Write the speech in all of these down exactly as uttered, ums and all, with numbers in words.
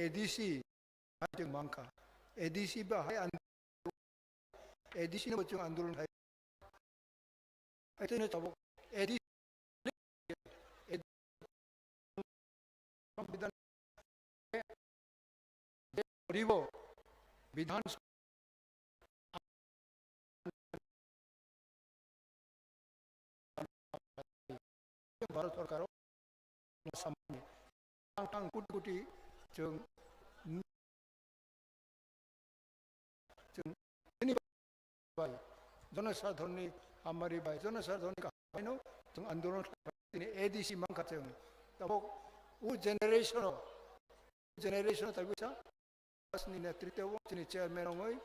A D C hai chwng mankha. A D C ba hai an-, A D C no bo chwng andolon khai. Haitino tabuk A D C Bidhan Sabha Bidhan Bharat Sarkar o samani tang tang kuti kuti chwng, chwng bini bai, jonosadharonni hamari bai, jonosadharonni kaham bai no chwng andolon khlai tini A D C mankha chwng. Tabuk o generation o, generation o taibo sa ni netritwo chini chairman ongoi,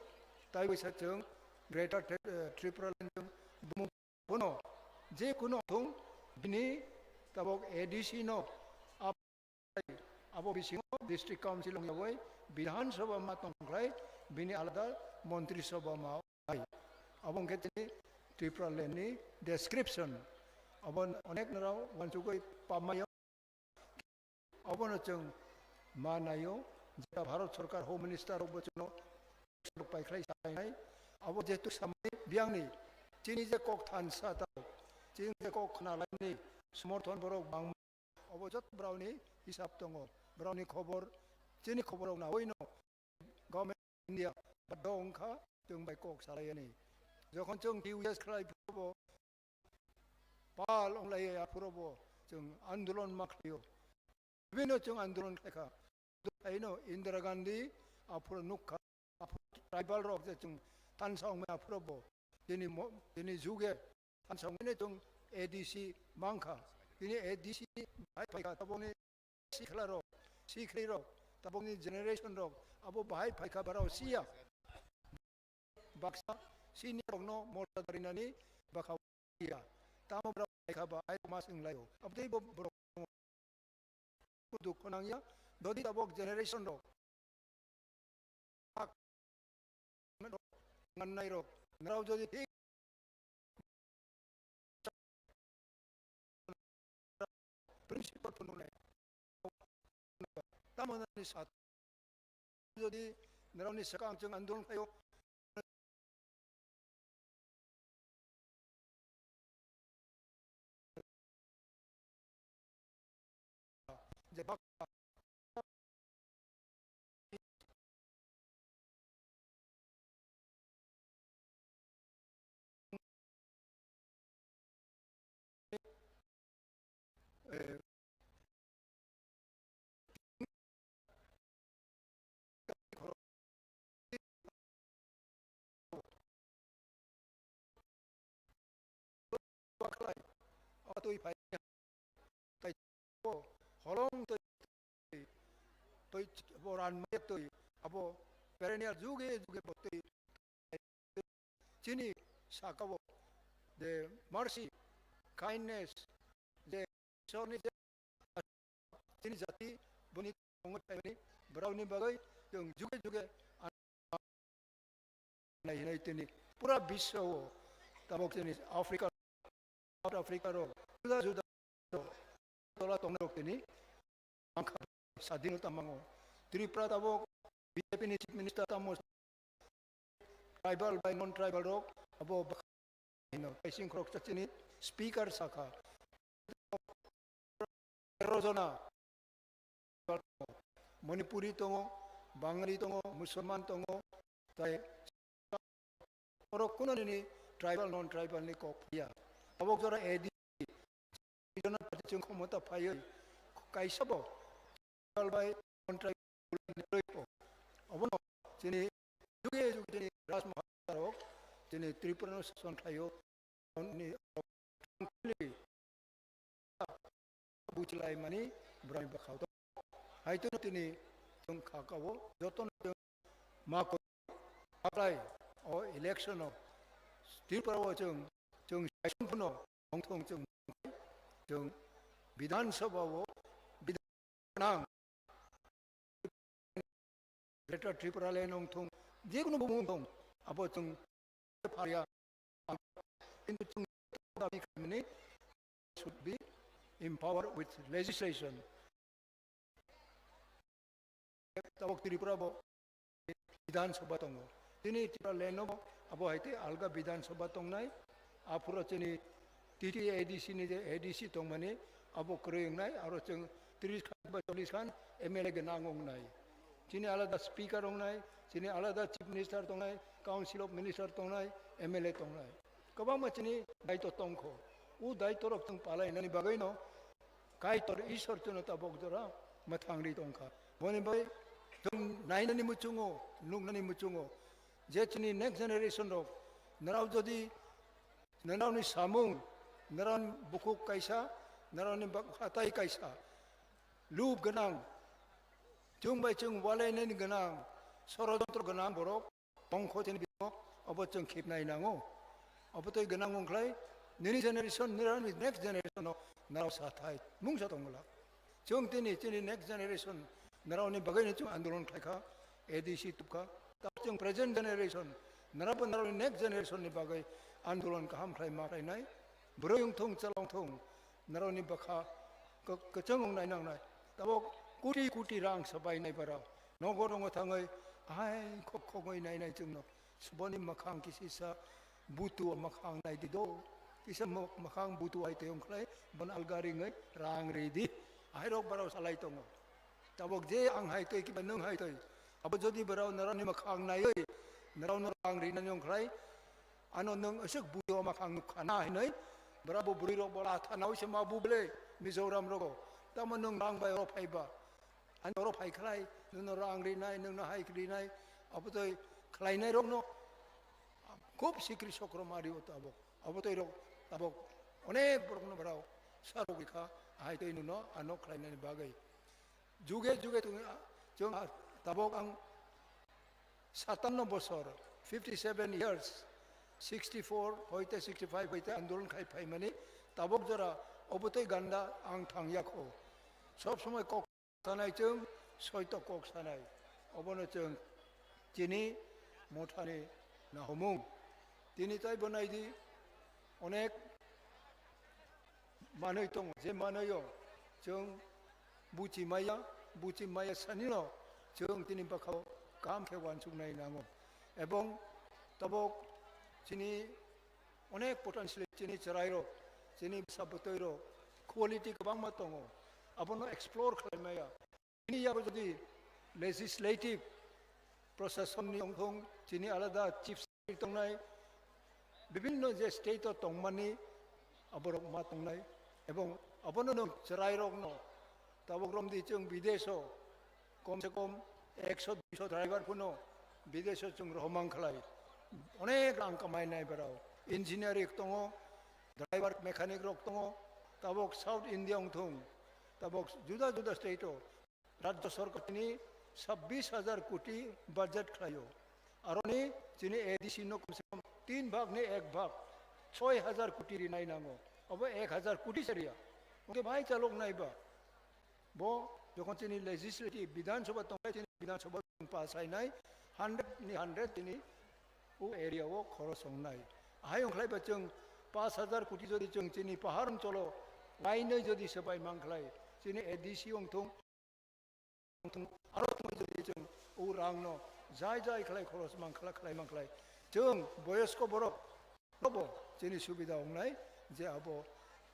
taibo sa chwng Greater Tri-, eh, Tripura Land chwng bumung bono je kuno thung bini tabuk A D C no abo bisingo District Council wngyawi Bidhan Sabha ma tongkhlai, bini alada Montri Sabha ma hai. Abo hwnkhe tini Tripura Land ni description. Abo onek norok uansugwi pamaio. Abono chwng ma naio, jeta Bharat Sarkar Home Minister rokbo chwngno paikhlai sainai. Abo jehetu samani biyangni chini je kok thansa tao, chini je kok khna laini somorthon borok bang Obo joto borokni hisab tongo, borokni khobor, chini khobor rok nawi no Government of India ba dong wngkha chwng bai kok salai yani. Jokhon chwng T U S khlai phurobo pal onglai ya phurobo chwng andolon ma khlaio. Bibino chwng andolon khlaikha. Haino Indira Gandhi aphuru nukha, aphuru tribal rok je chwng thansa wngmani aphuru bo chini mo-, chini juge thansa wngmani chwng A D C mankha. Chini A D C hai phaikha tabukni sikla rok, sikri rok, tabukni generation rok abo bahai phaikha barao siya. Baksa senior rokno morjada rinani bwkha ya. Tamo borok khaikha ba ai ma swnglaio. Abotwi bo borok dukho nangya. Jodi tabok generation rok hak mannai rok, narao jodi thik principle phunuknai. Tamo nani sat jodi narao ni swkang chwng andolon khaio, je bak Bakhlai, o twi phai, tai bo holong twi, twi bo ranmaya twi, abo perennial juge juge bo twi chini saka o je mercy, kindness, je Ishwarni je chini jati boni tongo thaimani borokni bagwi chwng juge juge nai hinwi tini pura biswa o tabok chini Africa, South Africa rok juda juda tola tongnai rok tini ang kha sadinota mango. Tripura tabok B J P ni Chief Minister tamo tribal bai non tribal rok abo bwkha hino kaising khoroksa chini speaker sakha. Tero jona Manipuri tongo, Bangali tongo, Musulman tongo, tai oro kuno nini tribal non tribal ni kok phiya. Tabok jora A D regional party chwng khomota phaiwi kaisa bo tribal bai non tribal ni roi po. Obono chini juge juge chini Raj Maharaja rok chini Tripura no sason khlaio. Ni buchilaimani borokni bwkhao tongo. Haitino tini chwng kha kao jotono chwng ma kok-, maklai o election o Tripura o chwng, chwng saisong phano wngthong chwng, chwng Bidhan Sabha o Bidhan nang Greater Tripura Land wngthong, jekunu bumung wngthong, abo chwng pharia, kintu chwng dabi khaimani should be empowered with legislation. tabok Tripura bo Bidhan Sabha tongo. Chini Tripura land no abo hai tei alga Bidhan Sabha tongnai. Aphuru chini T T A D C ni je A D C tongmani abo kwrwi wngnai, aro chwng tris khan ba chollis khan M L A gwnang wngnai. Chini alada speaker wngnai, chini alada chief minister tongnai, council of minister tongnai, M L A tongnai. Kwbangma chini daitw tongkho. O daitw rok chwng palainani bagwino Kaitor Ishwar chwngno tabok jora mwthangri tongkha. Boni bai chwng nainani muchungo, nuknani muchungo, je chini next generation rok, nrao jodi nrao ni samung, nrao ni bukhuk kaisa, nrao ni bak-, hatai kaisa, lub gwnang, chwng bai chwng walainani gwnang, sorojontro gwnang borok, tongkho chini bisingo obo chwng khibnai nango. Obo tei gwnang wngkhlai nini generation, nini next generation no narao sathai mungsa tongwla. Chwng tini chini next generation narao ni bagwi no chwng andolon khlaikha, A D C tubkha. Ta chwng present generation narao bo narao ni next generation ni bagwi andolon kaham khlai ma khlainai. Bwrwi wngthung, chwla wngthung, narao ni bwkha kwk-, kwchwng wngnai nangnai. Tabok koti koti rang swbainai barao. Nogo rongo thangwi hai khok khogwi nainai chwngno. Suboni mwkhang kisisa butu o mwkhang naidi do. Kisa mo-, mwkhang butu hai tei wngkhlai bon alga ringwi rang ridi. Ahairok barao salai tongo. Tabok je ang hai twi kiba nwng hai twi. Abo jodi barao narao ni mwkhang naiwi narao no rang rinani wngkhlai, ano nwng aswk bujo ma khang nukha na hinwi, bwrabo bwrwi rok bo la thana wi se ma bu bele Mizoram rogo. Tamo nwng rang bai oro phai ba. Ani oro phai khlai, nwngno rang rinai, nwngno hai rinai, abo toi khlainai rokno khub sikri sokro ma rio tabok. Abo toi rok tabok onek borokno bwrao sarogwi kha, hai toi nwngno ano khlainani bagwi. Juge juge tong-, chwng tabok ang satanno bosor, fifty seven years, sixty four hoite sixty five hoite andolon khai phaimani, tabok jora obotwi ganda ang thangya kho. Sob somoi kok sanai chwng, soito kok sanai. Obono chwng chini mothani nahomung. Tini taibo naidi, onek manwi tongo, je manwio chwng buchi maya, buchi maya sanino chwng tini bwkhao kaham khe uansuknai nango. Ebong tabok chini onek potential chini chwrairok, chini bwsa bwtwirok quality kwbangma tongo, abono explore khlai maya. Chini yago jodi legislative procession ni wngthung, chini alada chief secretary tongnai, bibinno je state o tongmani aborok ma tongnai, ebong abono nwng chwrairokno tabok romdi chwng bidesh o kom se kom ekso duiso driver phano bidesh o chwng rohomang khlai, onek rang kamainai borok, engineer ek tongo, driver mechanic rok tongo, tabok South India wngthung, tabok juda juda state o Rajya Sarkar tini sabbish hajar koti budget khlaio. Aroni chini A D C no komse kom tin bhag ni ek bhag, choi hajar koti rinai nango. Abo ek hajar koti se riya. Oke bhai chalok nai ba. Bo jokhon chini legislative Bidhan Sabha tongnai, chini Bidhan Sabha pass hainai, hundred ni hundred chini o area o khoros wngnai. Ahai wngkhlai ba chwng pash hajar koti jodi chwng chini pahar oncholo wainwi jodi swbai mankhlai, chini A D C wngthung, aro tongwi jodi chwng o rangno jai jai khlai khoros mankhlai, khlai mankhlai, chwng boyosko borok nobo chini subida wngnai je abo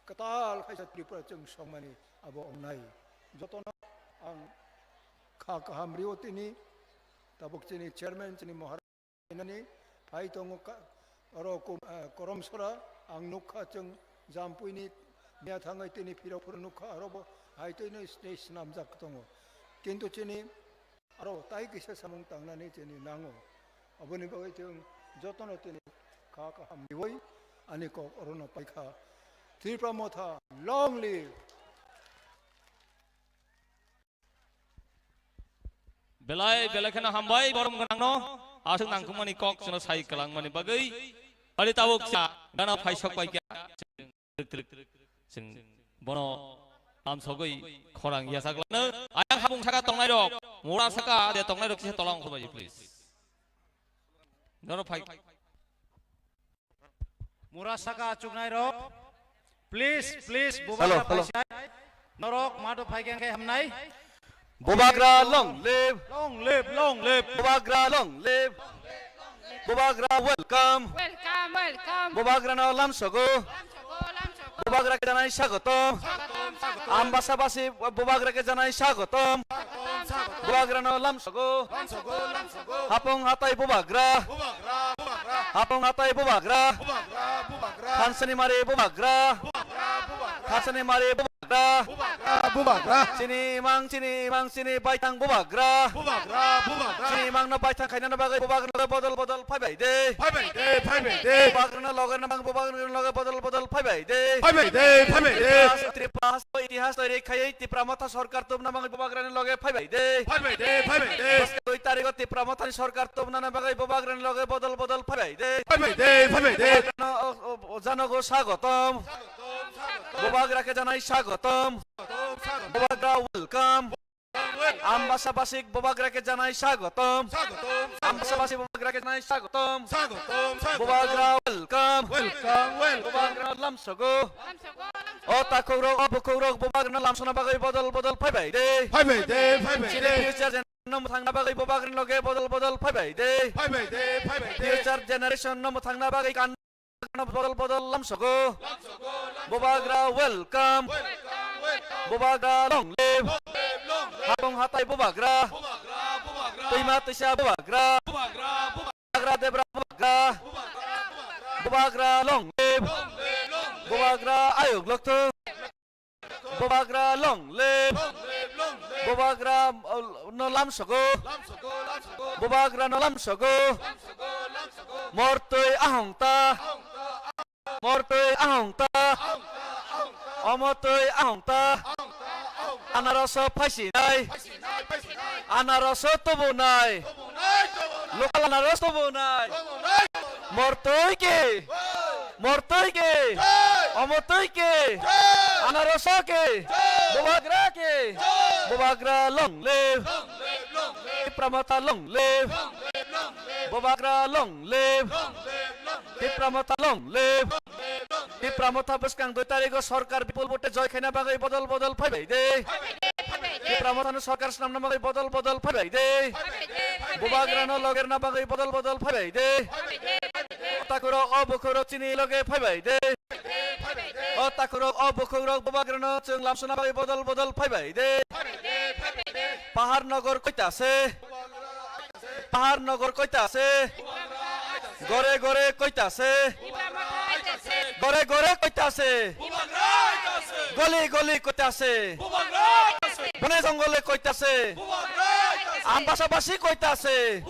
kwtal khaisa Tripura chwng songmani abo wngnai. Jotono ang kha kaham rio tini, tabuk chini chairman, chini Maharaj nani phai tongo ka-, oro kom-, eh, Koromsora, ang nukha chwng Jampuini miya thangwi tini phirok phuru nukha, orobo hai twi nwi stage swnamjak tongo. Kintu chini aro tai kisa samung tangnani chini nango. Aboni bagwi chwng jotono tini kha kaham riwi ani kok orono paikha. Tripura Motha, long live! Belai, belai kheno hambai, borom gwnangno, aswk nangkukmani kok chwngno sai kwlangmani bagwi. Ari tabuk sa, gana phaisok bai kha. Twrwk twrwk. Chwng bono amsogwi khorang yachaklano. Ayang habung saka tongnairok, mura saka de tongnairok kisa tola ongkhorbaidi, please. Norok phai. Mura saka achuknairok, please, please, bubagra hello, hello. Paisai. Norok mato phaikhe hamnai. Bubagra long live. Long live, long live. Bubagra long live. Bubagra welcome. Welcome, welcome. Bubagrano lamsogo. Lamsogo, lamsogo. Bubagra ke janai swagotom. Swagotom, swagotom. Ambasabasi Bubagra ke janai swagotom. Swagotom, swagotom. Bubagrano lamsogo. Lamsogo, lamsogo. Hapung hatai Bubagra. Bubagra, Bubagra. Hapung hatai Bubagra. Bubagra, Bubagra. Thansani mari Bubagra. Bubagra, Bubagra. Thansani mari Bubagra. Bubagra, Bubagra. Chini imang, chini imang, chini baithang Bubagra. Bubagra, Bubagra. Chini imangno baithang khainani bagwi Bubagrano loge bodol bodol phaibai de. Phaibai de, phaibai de. Bubagrano loge nang Bubagrano loge bodol bodol phaibai de. Phaibai de, phaibai de. Tripura hasto, Tripura hasto itihas toiri khaiwi Tipra Motha sorkar tubna bagwi Bubagrani loge phaibai de. Phaibai de, phaibai de. Bwskang dui tarikho Tipra Mothani sorkar tubnani bagwi Bubagrani loge bodol bodol phaibai de. Phaibai de, phaibai de. Bubagrano o, o, o janogo swagotom. Bubagra ke janai swagotom. Bubagra welcome. Ambasabasik Bubagra ke janai swagotom. Ambasabasik Bubagra ke janai swagotom. Bubagra welcome. Welcome, welcome. Bubagra lamsogo. O takhukrok, o bukhukrok Bubagrano lamsona bagwi bodol bodol phaibai de. Phaibai de, phaibai de. Chini future generation no mwthangna bagwi Bubagrani loge bodol bodol phaibai de. Phaibai de, phaibai de. Future generation no mwthangna bagwi kan bodol bodol lamsogo. Bubagra welcome. Bubagra long live. Hapung hatai Bubagra. Twima twisa Bubagra. Bubagra debra Bubagra. Bubagra long live. Bubagra ayuk lokthung. Bubagra long live. Bubagra, uh, no lamsogo. Bubagra no lamsogo. Mortwi ahongta. Mortwi ahongta. Omotwi ahongta. Anaroso phaisinai. Anaroso tubunai. Lokal anaros tubunai. Mortwi ke. Mortwi ke. Omotwi ke. Anaroso ke. Bubagra ke. Bubagra long live. Tipra Motha long live. Bubagra long live. Tipra Motha long live. Tipra Motha bwskang dui tarikho sorkar bipul vote joy khaina bagwi bodol bodol phaibai de. Tipra Mothano sorkar swnamna bagwi bodol bodol phaibai de. Bubagrano logerna bagwi bodol bodol phaibai de. Takhukrok o bukhukrok chini loge phaibai de. O takhukrok o bukhukrok Bubagrano chwng lamsona bagwi bodol bodol phaibai de. Pahar Nogor koita se. Pahar Nogor koita se. Gore gore koita se. Gore gore koita se. Goli goli koita se. Bone jongole koita se. Ambasabasi koita se.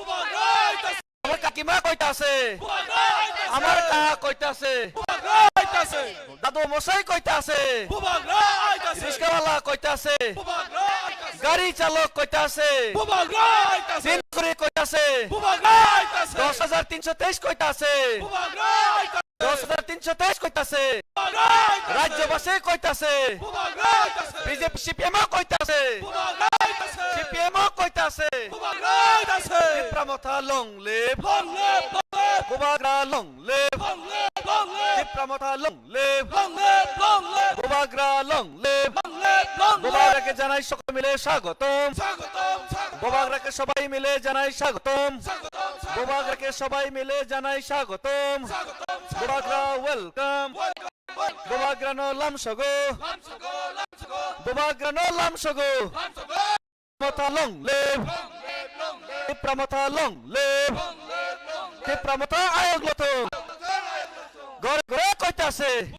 Amar kakima koita se. Amar ka koita se. Dadu mosai koita se. Riskawala koita se. Gari chalok koita se. Tin kuri koita se. Dos hajar tinso teis koita se. Dos hajar tinso teis koita se. Rajyabasi koita se. B J P C P M o koita se. C P M o koita se. Tipra Motha long live. Bubagra long live. Tipra Motha long live. Bubagra long live. Bubagra ke janai sokai mile swagotom. Bubagra ke sobai mile janai swagotom. Bubagra ke sobai mile janai swagotom. Bubagra welcome. Bubagrano lamsogo. Bubagrano lamsogo. Motha long live. Tipra Motha long live. Tipra Motha ayok lothung. Gore gore koita se.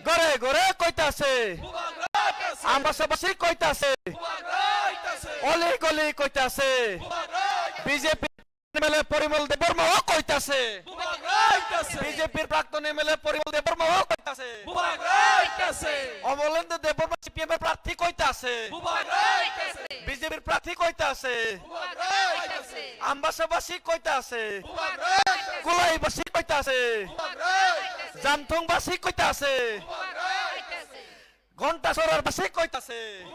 Gore gore koita se. Ambasabasi koita se. Oli goli koita se. B J P M L A Porimal Debbarma o koita se. B J P prakton M L A Porimal Debbarma o koita se. Omolendra Debbarma C P M er prarthi koita se. B J P prarthi koita se. Ambasabasi koita se. Kulaibasi koita se. Jamthungbasi koita se. Ghontasorarbasi koita se.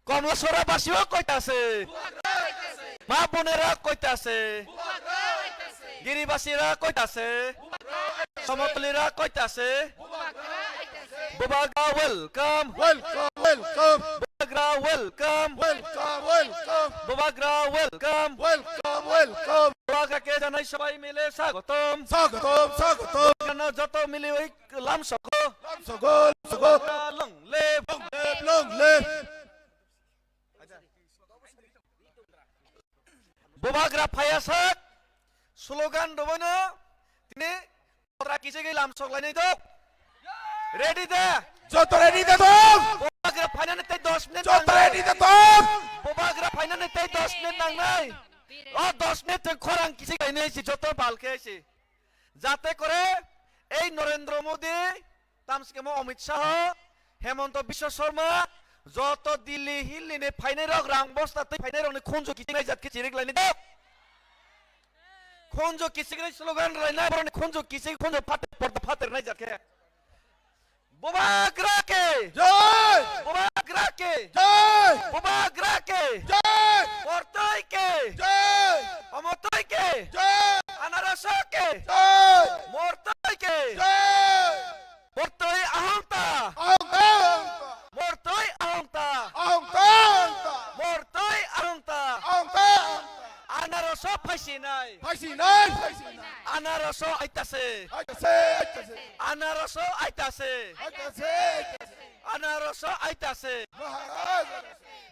Komlasora basio koita se. Ma bonera koita se. Giribasira koita se. Somotolira koita se. Bubagra welcome. Welcome. Welcome. Bubagra welcome. Welcome, welcome. Bubagra welcome. Welcome, welcome. Bubagra ke janai sabai mile swagotom. Swagotom, swagotom. Bubagrano joto mili oi lam sogo. Lam sogo, lam sogo. Bubagra long live. Long live, long live. Bubagra phaiya sak, slogan rwbaino tini kotra kichigwi lamsok lainai do. Ready da? Joto ready da tong? Bubagra phainani tei dos minute nangnai. Joto ready da tong? Bubagra phainani tei dos minute nangnai. O dos minute tong khorang kichigwi lainai si joto balkhe si. Jate kore ei Narendra Modi, tamsikemo Amit Shah, Hemanta Biswa Sarma, joto Delhi Hilli ni phainai rok rang bosta tei phainai rok ni khunju kiching nai jat khe chirik lainai do. Khunju kiching nai slogan lainai borok ni khunju kiching khunju phater porda phater nai jat khe. Bubagra ke! Jai! Bubagra ke! Jai! Bubagra ke! Jai! Mortoi ke! Jai! Omotoi ke! Jai! Anaraso ke! Jai! Mortoi ke! Jai! Mortoi ahongta! Ahongta! Mortoi ahongta! Ahongta! Mortoi ahongta! Ahongta! Anaraso phaisinai! Phaisinai! Phaisinai! Anaraso aitase! Aitase! Aitase! Anaraso aitase! Aitase! Aitase! Anaraso aitase! Maharaj!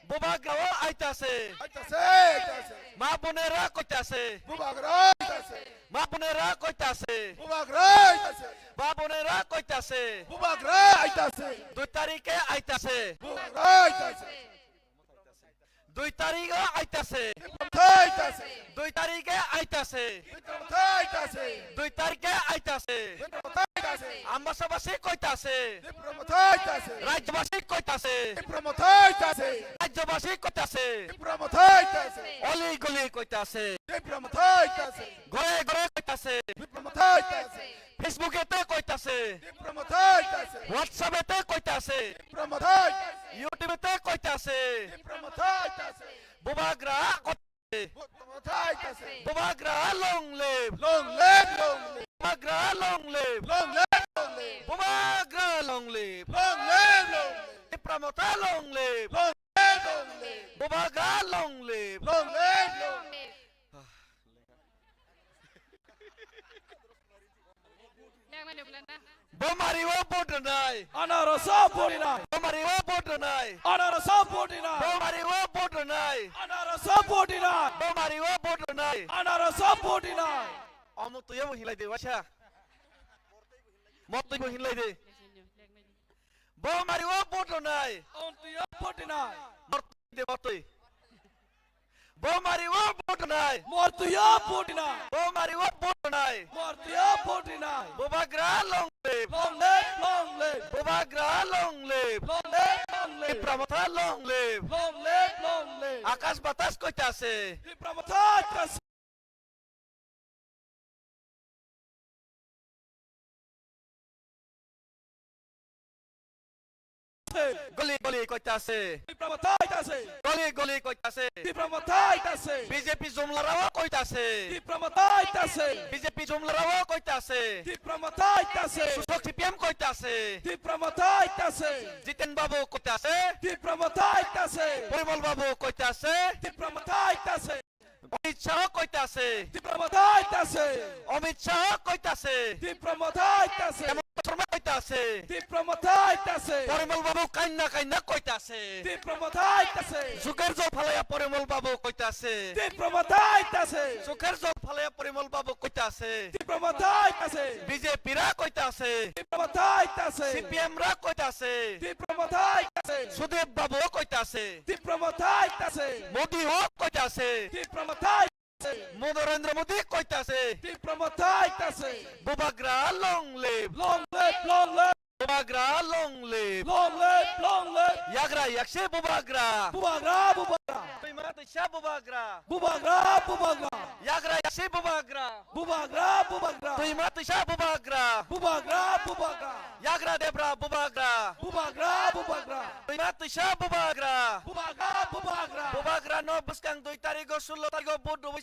Bubagra o aitase! Aitase! Aitase! Ma bonera koitase! Bubagra aitase! Ma bonera koitase! Bubagra aitase! Ma bonera koitase! Bubagra aitase! Dui tarike aitase! Bubagra aitase! Dui tarikh o aitase. Tipra Motha aitase. Dui tarikh e aitase. Tipra Motha aitase. Dui tarikh e aitase. Tipra Motha aitase. Ambasabasi koitase. Tipra Motha aitase. Rajyabasi koitase. Tipra Motha aitase. Rajyabasi koitase. Tipra Motha aitase. Oli goli koitase. Tipra Motha aitase. Gore gore koitase. Tipra Motha aitase. Facebook ete koitase. Tipra Motha aitase. WhatsApp ete koitase. Tipra Motha aitase. YouTube ete koitase. Tipra Motha aitase. Bubagra koitase. Tipra Motha aitase. Bubagra long live. Long live, long live. Bubagra long live. Long live, long live. Bubagra long live. Long live, long live. Tipra Motha long live. Long live, long live. Bubagra long live. Long live, long live. Bomari o vote rwnai. Anarasa vote rwnai. Bomari o vote rwnai. Anarasa vote rwnai. Bomari o vote rwnai. Anarasa vote rwnai. Bomari o vote rwnai. Anarasa vote rwnai. Omo tuiya bo hinlai de waisa. Mo tui bo hinlai de. Bomari o vote rwnai. Omo tuiya vote rwnai. Mor tui de mor tui. Bomari o vote rwnai. Mor tuiya vote rwnai. Bomari o vote rwnai. Mor tuiya vote rwnai. Bubagra long live. Long live, long live. Bubagra long live. Long live, long live. Tipra Motha long live. Long live, long live. Akash batas koitase. Tipra Motha aitase. Goli goli koitase. Tipra Motha aitase. Goli goli koitase. Tipra Motha aitase. B J P jumlarao koitase. Tipra Motha aitase. B J P jumlarao koitase. Tipra Motha aitase. Susok C P M koitase. Tipra Motha aitase. Jiten Babu koitase. Tipra Motha aitase. Porimol Babu koitase. Tipra Motha aitase. Amit Shah koitase. Tipra Motha aitase. Amit Shah koitase. Tipra Motha aitase. Hemanta Sharma koitase. Tipra Motha aitase. Porimol Babu kainna kainna koitase. Tipra Motha aitase. Suker jol phalaya Porimol Babu koitase. Tipra Motha aitase. Suker jol phalaya Porimol Babu koitase. Tipra Motha aitase. B J P ra koitase. Tipra Motha aitase. C P M ra koitase. Tipra Motha aitase. Sudip Babu koitase. Tipra Motha aitase. Modi hok koitase. Tipra Motha aitase. Mo Narendra Modi koitase. Tipra Motha aitase. Bubagra long live. Long live, long live. Bubagra long live. Long live, long live. Yagra yaksi Bubagra. Bubagra, Bubagra. Tuima tuisa Bubagra. Bubagra, Bubagra. Yagra yaksi Bubagra. Bubagra, Bubagra. Tuima tuisa Bubagra. Bubagra, Bubagra. Yagra debra Bubagra. Bubagra, Bubagra. Tuima tuisa Bubagra. Bubagra, Bubagra. Bubagra no bwskang dui tarigo, sullo tarigo vote rwui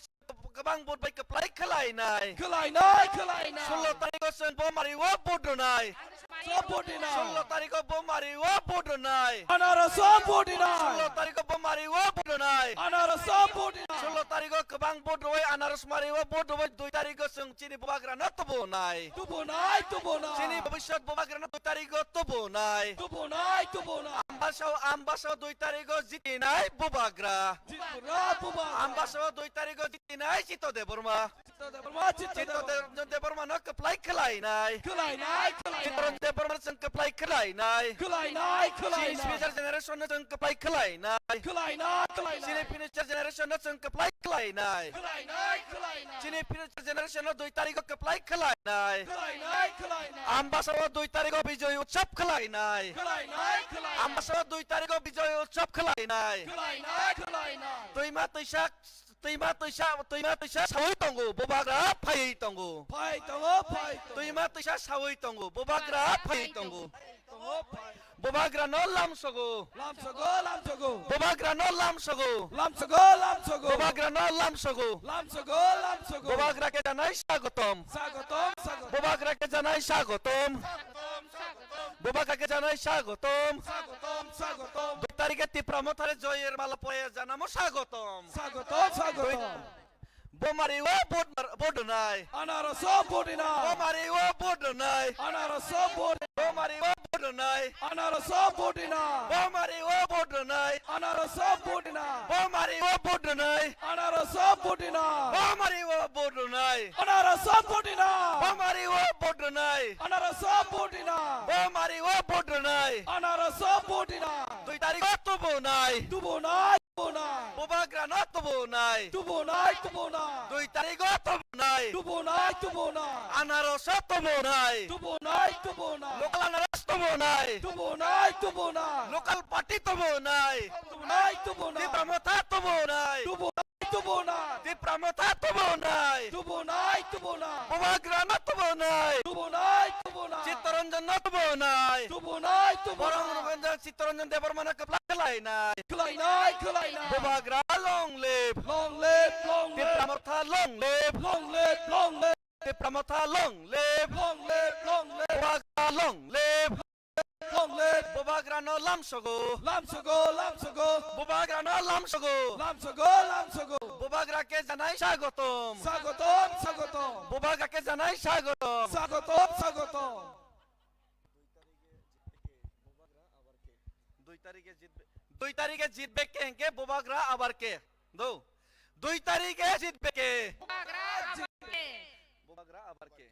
kwbang vote bai kwplai khwlainai. Khwlainai, khwlainai. Sullo tarigo chwng Bomari o vote rwnai. Anaroso vote rinai. Sullo tarikh o Bomari o vote rinai. Anaroso vote rinai. Sullo tarikh o Bomari o vote rinai. Anaroso vote rinai. Sullo tarikh o kwbang vote rwi Anaros mari o vote rwi dui tarikh o chwng chini Bubagra no tubunai. Tubunai, tubunai. Chini bobiswt Bubagra no dui tarikh o tubunai. Tubunai, tubunai. Ambasa o, Ambasa o dui tarikh o jitinai Bubagra. Jitinai Bubagra. Ambasa o dui tarikh o jitinai Chitto Debbarma. Chitto Debbarma, Chitto Chitto Debbarma. De-, Debbarma no kwplai khwlainai. Khwlainai, khwlainai. Chitto Debbarma no chwng kwplai khwlainai. Khwlainai, khwlainai. Chini future generation no chwng kwplai khwlainai. Khwlainai, khwlainai. Chini future generation no chwng kwplai khwlainai. Khwlainai, khwlainai. Chini future generation no dui tarikh o kwplai khwlainai. Khwlainai, khwlainai. Ambasa o dui tarikh o Bijoy Utsav khwlainai. Khwlainai, khwlainai. Ambasa o dui tarikh o Bijoy Utsav khwlainai. Khwlainai, khwlainai. Twima twisa Twima twisa, twima twisa sawi tongo, Bubagra phaiwi tongo. Phai tongo, phai tongo. Twima twisa sawi tongo, Bubagra phaiwi tongo. Tongo, phai. Bubagra no lamsogo. Lamsogo, lamsogo. Bubagra no lamsogo. Lamsogo, lamsogo. Bubagra no lamsogo. Lamsogo, lamsogo. Bubagra khe janai swagotom. Swagotom, swagotom. Bubagra khe janai swagotom. Swagotom, swagotom. Bubagra khe janai swagotom. Swagotom, swagotom. Dui tarikhe Tipra Motha re joyer mala poya janamo swagotom. Swagotom, swagotom. Dui-, Bomari o vote mar-, vote rwnai. Anaroso vote rwnai. Bomari o vote rwnai. Anaroso vote. Bomari o vote rwnai. Anaroso vote rwnai. Bomari o vote rwnai. Anaroso vote rwnai. Bomari o vote rwnai. Anaroso vote rwnai. Bomari o vote rwnai. Anaroso vote rwnai. Bomari o vote rwnai. Anaroso vote rwnai. Bomari o vote rwnai. Anaroso vote rwnai. Dui tarikh o tubunai. Tubunai, tubunai. Bubagra no tubunai. Tubunai, tubunai. Dui tarikh o tubunai. Tubunai, tubunai. Anaros o tubunai. Tubunai, tubunai. Local Anaros tubunai. Tubunai, tubunai. Local party tubunai. Tubunai, tubunai. Tipra Motha tubunai. Tubunai, tubunai. Tipra Motha tubunai. Tubunai, tubunai. Bubagra no tubunai. Tubunai, tubunai. Chittaranjan no tubunai. Tubunai, tubunai. Borong Ranjan Chittaranjan Debbarma no kwplai khwlainai. Khwlainai, khwlainai. Bubagra long live. Long live, long live. Tipra Motha long live. Long live, long live. Tipra Motha long live. Long live, long live. Bubagra long live. Long live. Bubagra no lamsogo. Lamsogo, lamsogo. Bubagra no lamsogo. Lamsogo, lamsogo. Bubagra khe janai swagotom. Swagotom, swagotom. Bubagra khe janai swagotom. Swagotom, swagotom. Dui tarikhe jitbe, dui tarikhe jitbe khe hwnkhe Bubagra abar khe. Do. Dui tarikhe jitbe khe. Bubagra abar khe. Bubagra abar khe.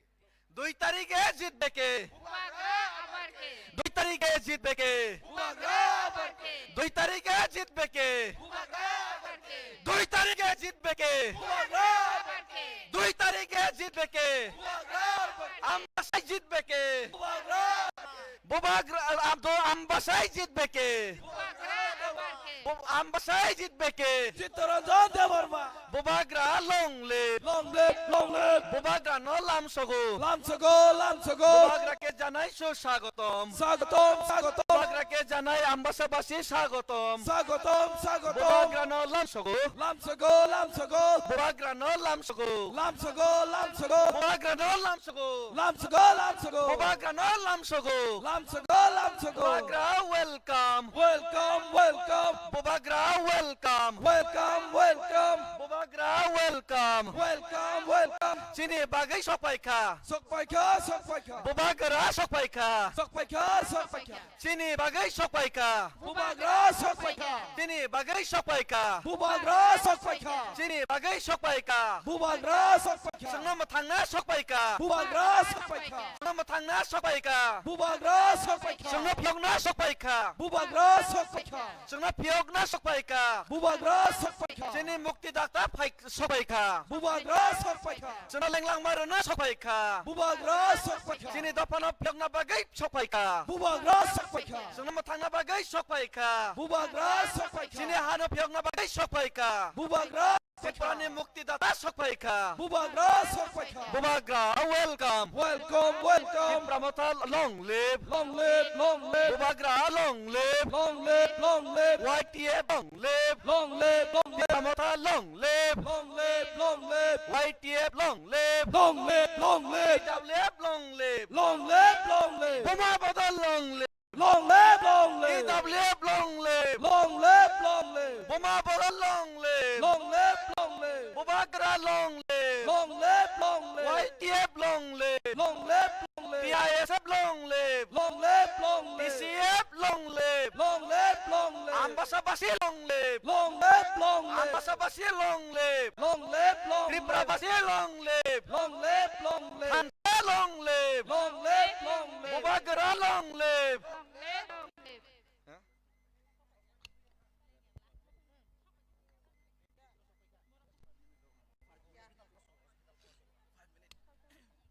Dui tarikhe jitbe khe. Bubagra abar khe. Dui tarikhe jitbe khe. Bubagra abar khe. Dui tarikhe jitbe khe. Bubagra abar khe. Dui tarikhe jitbe khe. Bubagra abar khe. Dui tarikhe jitbe khe. Bubagra abar khe. Ambasai jitbe khe. Bubagra abar khe. Bubagra, am, do, Ambasai jitbe khe. Bubagra abar khe. Bu-, Ambasai jitbe khe. Chittaranjan Debbarma. Bubagra long live. Long live, long live. Bubagra no lamsogo. Lamsogo, lamsogo. Bubagra khe janai su swagotom. Swagotom, swagotom. Bubagra khe janai Ambasabasi swagotom. Swagotom, swagotom. Bubagra no lamsogo. Lamsogo, lamsogo. Bubagra no lamsogo. Lamsogo, lamsogo. Bubagra no lamsogo. Lamsogo, lamsogo. Bubagra no lamsogo. Lamsogo, lamsogo. Bubagra welcome. Welcome, welcome. Bubagra welcome. Welcome, welcome. Bubagra welcome. Welcome, welcome. Chini bagwi sokpaikha. Sokpaikha, sokpaikha. Bubagra sokpaikha. Sokpaikha, sokpaikha. Chini bagwi sokpaikha. Bubagra sokpaikha. Chini bagwi sokpaikha. Bubagra sokpaikha. Chini bagwi sokpaikha. Bubagra sokpaikha. Chwngno mwthangna sokpaikha. Bubagra sokpaikha. Chwngno mwthangna sokpaikha. Bubagra sokpaikha. Chwngno phiyokna sokpaikha. Bubagra sokpaikha. Chwngno phiyokna sokpaikha. Bubagra sokpaikha. Chini muktidakta phai-, sokpaikha. Bubagra sokpaikha. Chwngno lenglangma rwna sokpaikha. Bubagra sokpaikha. Chini dophano phiyokna bagwi sokpaikha. Bubagra sokpaikha. Chwngno mwthangna bagwi sokpaikha. Bubagra sokpaikha. Chini hano phiyokna bagwi sokpaikha. Bubagra Tiprani muktidata sokpaikha. Bubagra sokpaikha. Bubagra, welcome. Welcome, welcome. Tipra Motha long live. Long live, long live. Bubagra long live. Long live, long live. Y T F long live. Long live, long live. Tipra Motha long live. Long live, long live. Y T F long live. Long live, long live. T W F long live. Long live, long live. Buma Bodol long live. Long live, long live. T W F long live. Long live, long live. Buma Bodol long live. Long live, long live. Bubagra long live. Long live, long live. Y T F long live. Long live, long live. T I S F long live. Long live, long live. T C F long live. Long live, long live. Ambasabasi long live. Long live, long live. Ambasabasi long live. Long live, long live. Triprabasi long live. Long live, long live. Thansa long live. Long live, long live. Bubagra long live.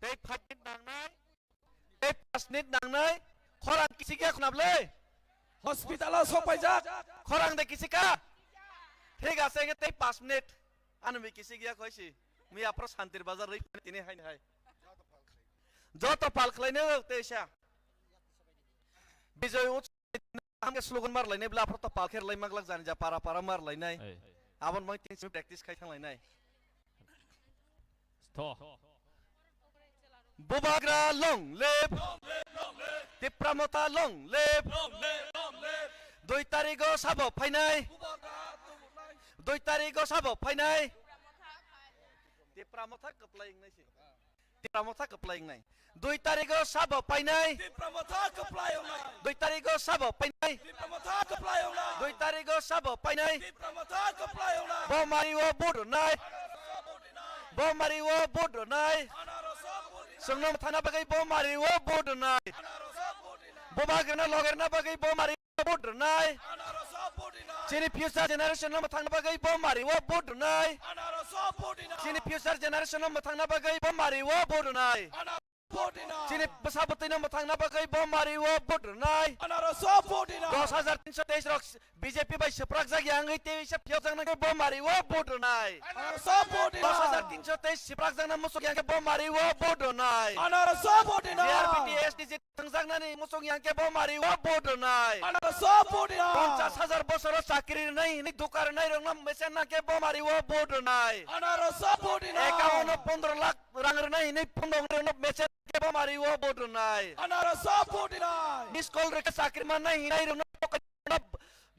Tei five minute nangnai. Tei paanch minute nangnai. Khorang kisikya khunable. Hospital o sopaijak. Khorang de kisika. Thik ase, tei paanch minute. Ano mi kisikya khoisi. Mi apro Santir Bazar rwi tini haini hai. Joto pal khlainai teisa. Bijoy Utsav Hamke slogan mar lainai bla, aphro to palkher lai maglak jani ja para para mar lainai. Ei. Abon mai tin simi practice khai thang lainai. Stho. Bubagra long live. Tipra Motha long live. Dui tarigo sabo phainai. Dui tarigo sabo phainai. Tipra Motha kwplai wngnai se. Tipra Motha kwplai wngnai. Dui tarigo sabo painai. Tipra Motha kwplai wngnai. Dui tarigo sabo painai. Tipra Motha kwplai wngnai. Dui tarigo sabo painai. Tipra Motha kwplai wngnai. Bo mari o vote rwnai. Bo mari o vote rwnai. Chwngno thana bagwi bo mari o vote rwnai. Bubagrano logerna bagwi bo mari vote rwnai. Chini future generation no mwthangna bagwi bo mari o vote rwnai. Chini future generation no mwthangna bagwi bo mari o vote rwnai. Chini bwsa bwtwi no mwthangna bagwi bo mari o vote rwnai. Dos hajar tinso teis rok B J P bai swprak jak ya wngwi tei se phiyok jak nangkhe bo mari o vote rwnai. Dos hajar tinso teis swprak jak na muchuk ya khe bo mari o vote rwnai. G R P T S T J thwngjaknani muchung yang khe bo mari o vote rwnai. Anarso vote rwnai. Ponchas hajar bosoro chakri rwnai hwnwi duka rwnai rokno mesen na khe bo mari o vote rwnai. Anarso vote rwnai. Account o pondro lakh rang rwnai hwnwi phone rokno mesen na khe bo mari o vote rwnai. Anarso vote rwnai. Miss call rwkhe chakri mannai hwnwi rokno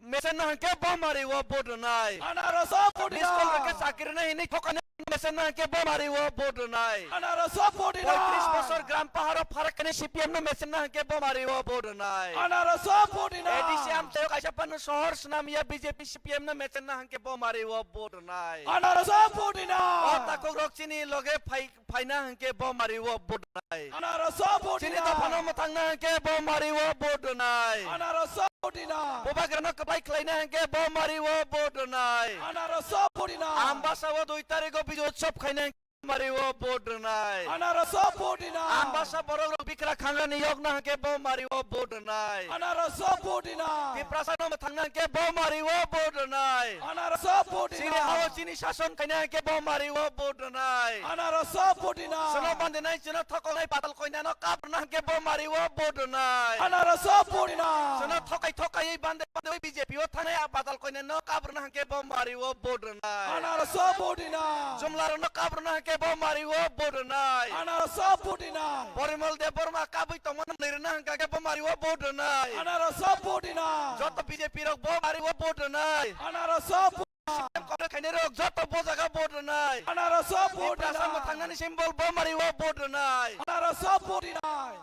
mesen na hwnkhe bo mari o vote rwnai. Anarso vote rwnai. Miss call rwkhe chakri rwnai hwnwi thokani mesen na hwnkhe bo mari o vote rwnai. Anarso vote rwnai. Poitris bosor gram paharo pharakani C P M no mesen na hwnkhe bo mari o vote rwnai. Anarso vote rwnai. A D C amchaio kaisa phano sohor swnam ya B J P C P M no mesen na hwnkhe bo mari o vote rwnai. Anarso vote rwnai. O takhuk rok chini loge phai phaina hwnkhe bo mari o vote rwnai. Anarso vote rwnai. Chini dophano mwthangna hwnkhe bo mari o vote rwnai. Anarso vote rwnai. Bubagrano kwplai khlaina hwnkhe bo mari o vote rwnai. Anarso vote rwnai. Ambasa o dui tarigo Bijoy Utsav khaina hwnkhe bo mari o vote rwnai. Anarso vote rwnai. Ambasa borok rok bikra khangrani yokna hwnkhe bo mari o vote rwnai. Anarso vote rwnai. Tiprasa no mwthangna hwnkhe bo mari o vote rwnai. Anarso vote rwnai. Chini hao chini sason khaina hwnkhe bo mari o vote rwnai. Anarso vote rwnai. Chwngno bandinai, chwngno thokolnai, badal koinano kabrwna hwnkhe bo mari o vote rwnai. Anarso vote rwnai. Chwngno thokai thokai bande bande B J P o thangnai a badal koinano kabrwna hwnkhe bo mari o vote rwnai. Anarso vote rwnai. Jumlarokno kabrwna hwnkhe bo mari o vote rwnai. Anarso vote rwnai. Porimol Debbarma kabwi tongmani rwna hwnkhe bo mari o vote rwnai. Anarso vote rwnai. Joto B J P rok bo mari o vote rwnai. Anarso vote Congress khainai rok joto bo jaga vote rwnai. Anarso vote rwnai. Tiprasa mwthangnani symbol bo mari o vote rwnai. Anarso vote rwnai.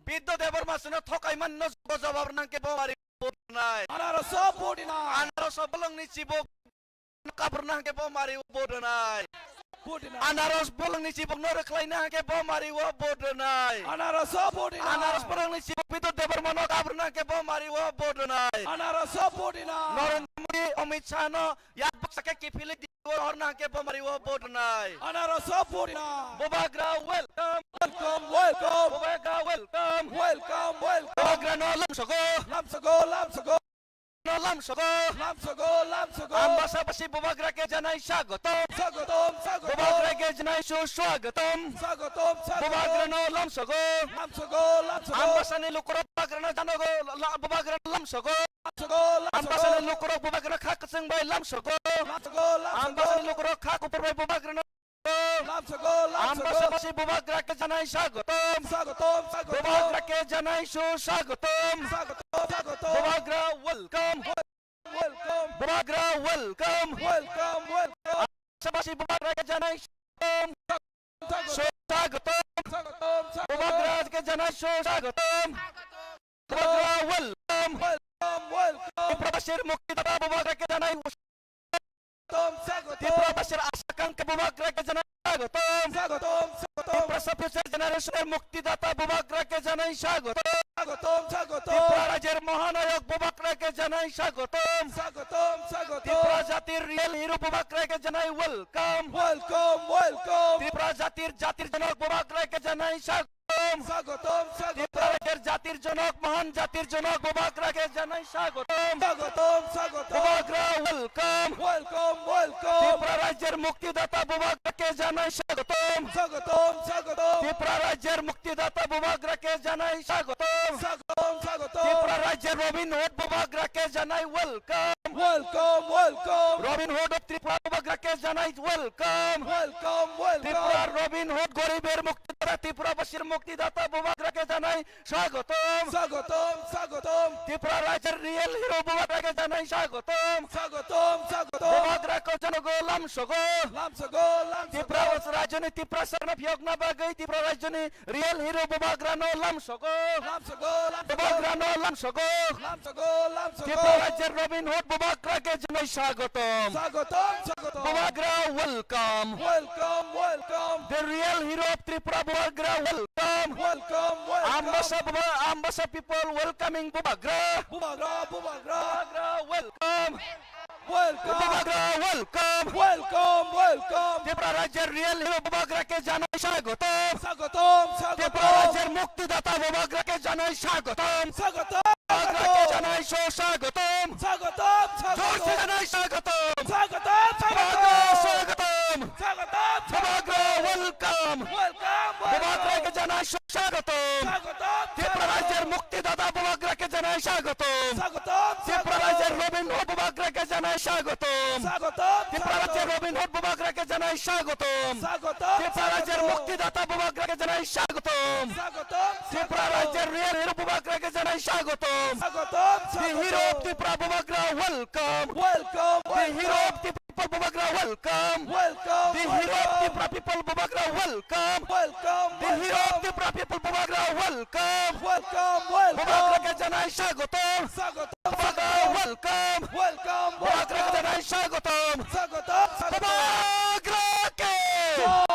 Bidya Debbarma chwngno thokai mani no jawab rwna hwnkhe bo mari o vote rwnai. Anarso vote rwnai. Anarso bolongni chibok kabrwna hwnkhe bo mari o vote rwnai. Vote rwnai. Anaros bolongni chibokno rwkhlaina hwnkhe bo mari o vote rwnai. Anarso vote rwnai. Anaros bolongni chibok Bidya Debbarmano kabrwna hwnkhe bo mari o vote rwnai. Anarso vote rwnai. Narendra Modi, Amit Shah no yak baksa khe kiphilwi Delhi o rohorna hwnkhe bo mari o vote rwnai. Anarso vote rwnai. Bubagra welcome. Welcome, welcome. Bubagra welcome. Welcome, welcome. Bubagrano lamsogo. Lamsogo, lamsogo. No lamsogo. Lamsogo, lamsogo. Ambasabasi Bubagra khe janai swagotom. Swagotom, swagotom. Bubagra khe janai suswagotom. Swagotom, swagotom. Bubagrano lamsogo. Lamsogo, lamsogo. Ambasani lukurok Bubagrano janogo, la-, Bubagrano lamsogo. Ambasani lukurok bubagra kha kwchwng bai lamsogo. Ambasani lukurok kha kuphur bai bubagrano. Ambasabasi bubagra khe janai swagotom. Bubagra khe janai su swagotom. Bubagra welcome. Bubagra welcome. Ambasabasi bubagra khe janai swagotom. Swagotom. Bubagra khe janai swagotom. Bubagra welcome. Tiprasir muktidata bubagra khe janai swagotom. Tiprasir asha akankha bubagra khe janai swagotom. Tiprasa future generation er muktidata bubagra khe janai swagotom. Tipra rajyer mohanayok bubagra khe janai swagotom. Tipra jatir real hero bubagra khe janai welcome. Welcome, welcome. Tipra jatir, jatir jonok bubagra khe janai swagotom. Swagotom, swagotom. Tipra rajyer jatir jonok, mohan jatir jonok bubagra khe janai swagotom. Swagotom, swagotom. Bubagra welcome. Welcome, welcome. Tipra rajyer muktidata bubagra khe janai swagotom. Swagotom, swagotom. Tipra rajyer muktidata bubagra khe janai swagotom. Swagotom, swagotom. Tipra rajyer Robin Hood bubagra khe janai welcome. Welcome, welcome. Robin Hood of Tripura bubagra khe janai welcome. Welcome, welcome. Tripura Robin Hood goriber muktidata, Tripura basir muktidata bubagra khe janai swagotom. Swagotom, swagotom. Tripura rajyer real hero bubagra khe janai swagotom. Swagotom, swagotom. Bubagra khe janogo lamsogo. Lamsogo, lamsogo. Tripura rajyoni Tripura sarna phiyokna bagwi Tripura rajyoni real hero bubagrano lamsogo. Lamsogo, lamsogo. Bubagrano lamsogo. Lamsogo, lamsogo. Tripura rajyer Robin Hood bubagra khe janai swagotom. Swagotom, swagotom. Bubagra welcome. Welcome, welcome. The real hero of Tripura bubagra welcome. Welcome, welcome. Ambasa buba-, Ambasa people welcoming bubagra. Bubagra, bubagra. Bubagra welcome. Welcome. Bubagra welcome. Welcome, welcome. Tripura rajyer real hero bubagra khe janai swagotom. Swagotom, swagotom. Tripura rajyer muktidata bubagra khe janai swagotom. Swagotom, bubagra khe swagotom. Janai swagotom. Swagotom, swagotom. Jorse janai swagotom. Swagotom, bubagra swagotom. Swagotom, swagotom. Bubagra welcome. Welcome, welcome. Bubagra khe janai swagotom. Swagotom, swagotom. Tripura rajyer muktidata bubagra khe janai swagotom. Swagotom, Tripura rajyer Robin Hood bubagra khe janai swagotom. Swagotom, Tripura rajyer Robin Hood bubagra khe janai swagotom. Swagotom, Tripura rajyer muktidata bubagra khe janai swagotom. Swagotom, Tripura rajyer real hero bubagra khe janai swagotom. Swagotom, the hero of Tripura bubagra welcome. Welcome, the hero of Tripura bubagra welcome. Welcome, the hero of Tripura people bubagra welcome. Welcome, the hero of Tripura people bubagra welcome. Welcome, welcome. Bubagra khe janai swagotom. Swagotom. Bubagra welcome. Welcome, welcome. Bubagra khe janai swagotom. Swagotom, swagotom. Bubagra khe. Jai.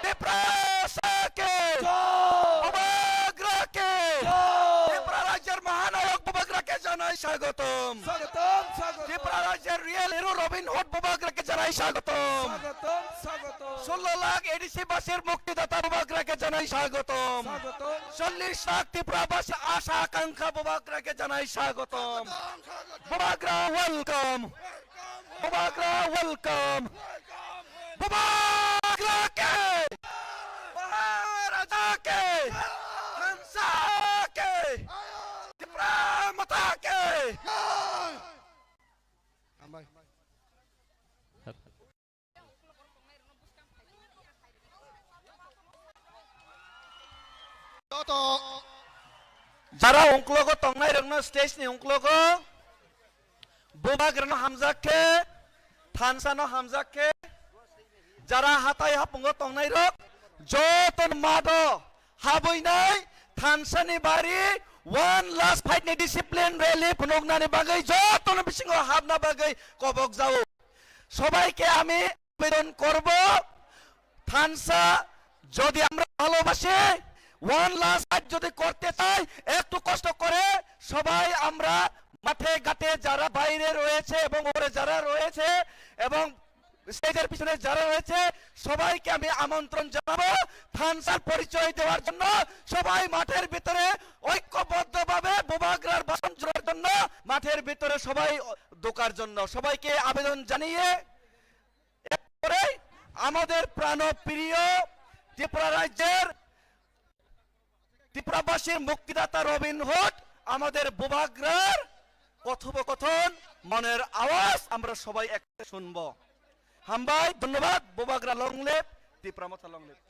Tiprasa khe. Jai. Bubagra khe. Jai. Tripura rajyer mahanayok bubagra khe janai swagotom. Swagotom, swagotom. Tripura rajyer real hero Robin Hood bubagra khe janai swagotom. Swagotom, swagotom. Sullo lakh A D C basir muktidata bubagra khe janai swagotom. Swagotom. Chollish lakh Tripura basi asha akankha bubagra khe janai swagotom. Bubagra welcome. Bubagra welcome. Bubagra ke. Maharaja ke. Hansa ke. Tipra mata ke. Hambai. Joto jara ungklogo tongnai rokno stage ni ungklogo bubagrano hamjak khe, thansa no hamjak khe, jara hatai hapungo tongnai rok joto mado habwi nai thansa ni bari one last fight ni discipline rally phunuknani bagwi joto no bisingo habna bagwi kobok jao. Sobai khe ami আবেদন করব, থানসা যদি আমরা ভালোবাসি, one last fight যদি করতে চাই, একটু কষ্ট করে সবাই আমরা মাঠে ঘাটে যারা বাইরে রয়েছে এবং ওপরে যারা রয়েছে এবং স্টেজের পিছনে যারা রয়েছে সবাইকে আমি আমন্ত্রণ জানাবো থানসার পরিচয় দেওয়ার জন্য। সবাই মাঠের ভিতরে ঐক্যবদ্ধভাবে বুবাগ্রার ভাষণ শোনার জন্য মাঠের ভিতরে সবাই ঢোকার জন্য সবাইকে আবেদন জানিয়ে এরপরে আমাদের প্রাণপ্রিয় ত্রিপুরা রাজ্যের ত্রিপুরাবাসীর মুক্তিদাতা রবিন হুড আমাদের বুবাগ্রার কথোপকথন, মনের আওয়াজ আমরা সবাই একসাথে শুনবো। হামবাই, ধন্যবাদ। Bubagra long live, Tipra Motha long live.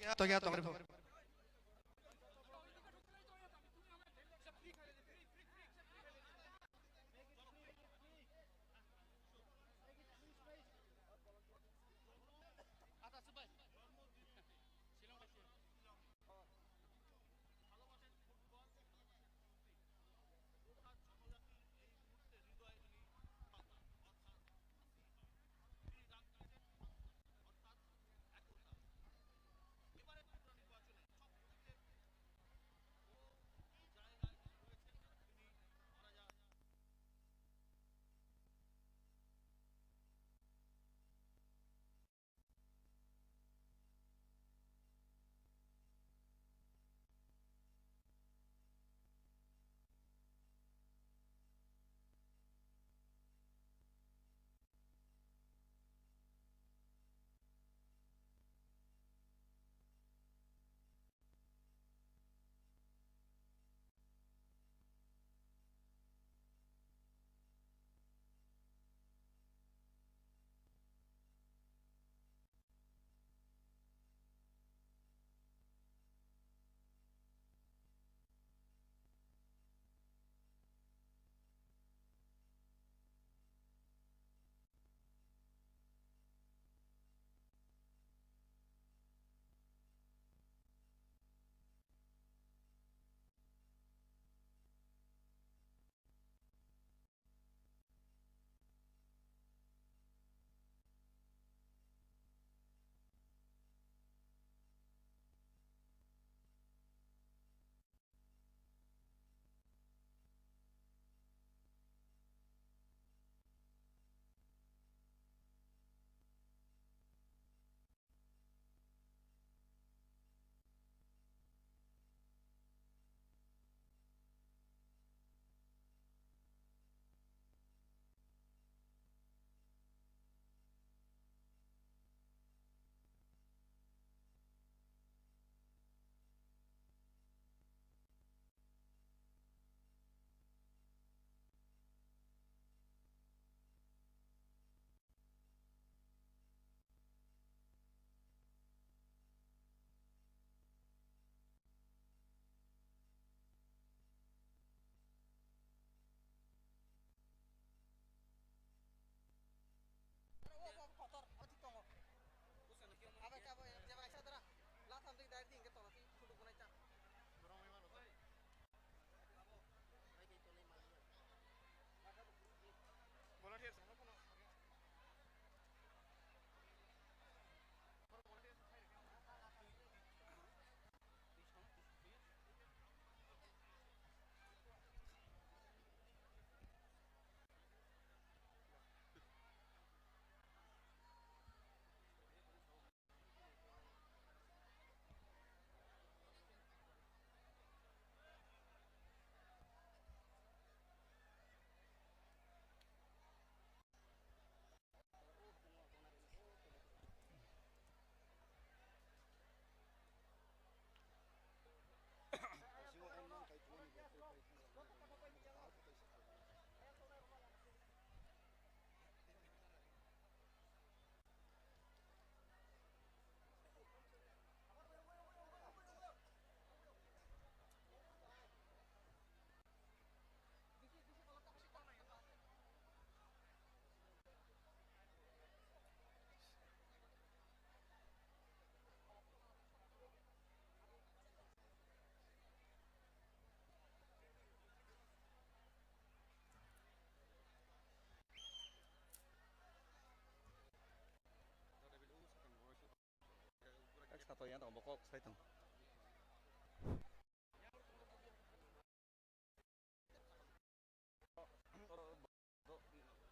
Ek sato yang tong bokok sai tong.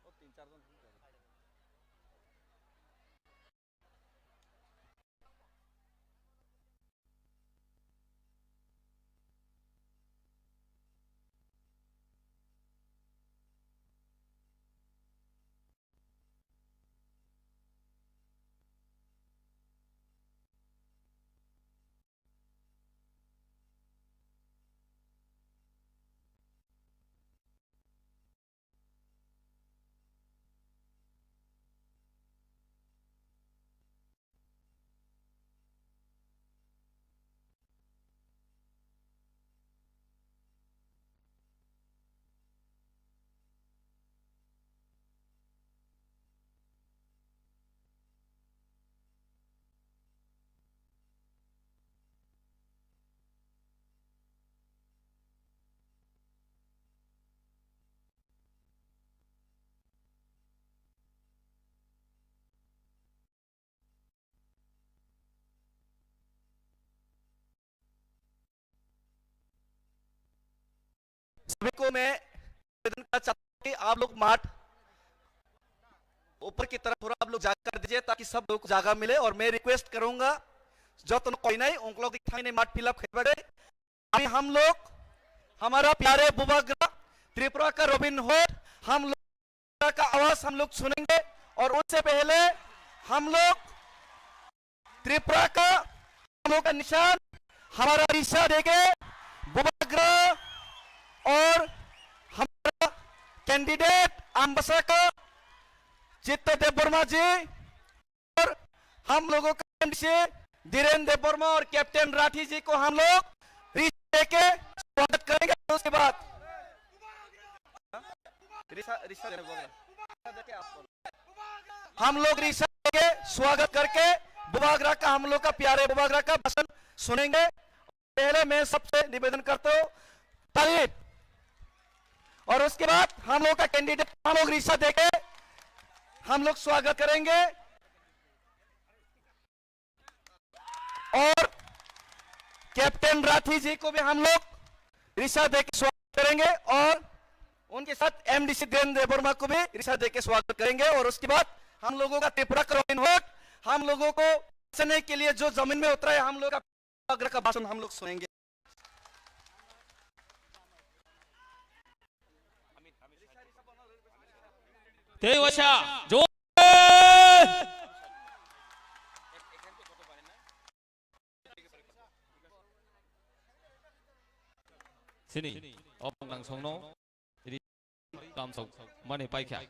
O tin char jon. सभी को मैं निवेदन करना चाहता हूँ कि आप लोग माठ ऊपर की तरफ थोड़ा आप लोग जाकर दीजिए, ताकि सब लोगों को जगह मिले। और मैं रिक्वेस्ट करूंगा, जो तुम कोई नहीं, उन लोग दिखाई नहीं, माठ फिलअप खेल बैठे। अभी हम लोग हमारा प्यारे बुबाग्रा, त्रिपुरा का रॉबिन हुड, हम लोग का आवाज हम लोग सुनेंगे। और उससे पहले हम लोग त्रिपुरा का, हम लोग का निशान हमारा रिसा देके बुबाग्रा और हमारा कैंडिडेट अम्बासा का चित्त देव वर्मा जी और हम लोगों का एमडीसी धीरेन देव वर्मा और कैप्टन राठी जी को हम लोग रिसा देके स्वागत करेंगे। उसके बाद रिसा, रिसा देने बोल रहा। हम लोग रिसा के स्वागत करके बुबाग्रा का, हम लोग का प्यारे बुबाग्रा का भाषण सुनेंगे। पहले मैं सबसे निवेदन करता हूँ, ताली। और उसके बाद हम लोग का कैंडिडेट हम लोग रिसा देके हम लोग स्वागत करेंगे। और कैप्टन राठी जी को भी हम लोग रिसा देके स्वागत करेंगे और उनके साथ एमडीसी धीरेन देव वर्मा को भी रिसा देके स्वागत करेंगे। और उसके बाद हम लोगों का त्रिपुरा का रॉबिन हुड, हम लोगों को बचाने के लिए जो जमीन में उतरा है, हम लोग का बुबाग्रा का भाषण हम लोग सुनेंगे। Tei waisa, jo-, sini, o bwskango ri kamsok mani paikha.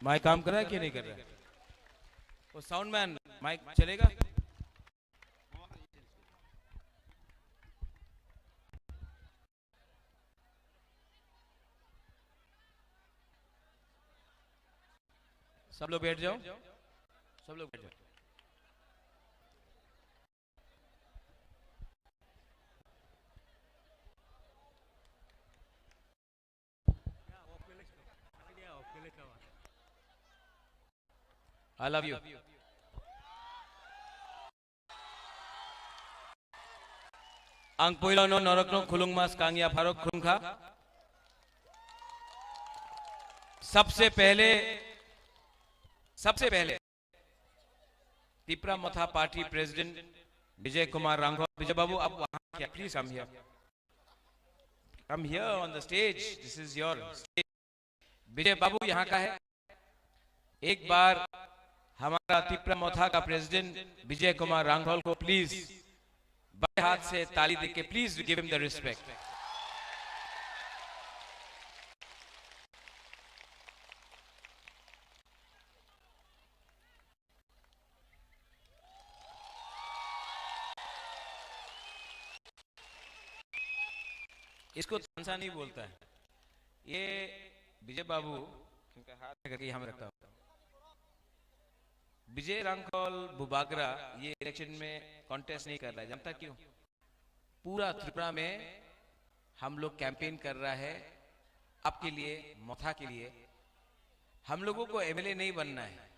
Mic काम कर रहा है कि नहीं कर रहा है? वो साउंड मैन, माइक चलेगा? सब लोग बैठ जाओ, सब लोग बैठ जाओ। I love you. Ang puilano norokno khulungma skang ya pharok khulungkha. सबसे पहले, सबसे पहले Tipra Motha Party President Vijay Kumar Ranghol. Vijay Babu, आप वहाँ क्या? Please come here. Come here on the stage. This is your stage. विजय बाबू यहाँ का है। एक बार हमारा तिप्रा मोथा का प्रेसिडेंट विजय कुमार रांघोल को प्लीज बड़े हाथ से ताली देके please give him the respect. इसको तानसा नहीं बोलता है, ये विजय बाबू, इनका हाथ करके हम रखता हूँ। विजय रांखल बुबागरा ये इलेक्शन में कॉन्टेस्ट नहीं कर रहा है, जानता क्यों? पूरा त्रिपुरा में हम लोग कैंपेन कर रहा है आपके लिए, मोथा के लिए। हम लोगों को एमएलए नहीं बनना है,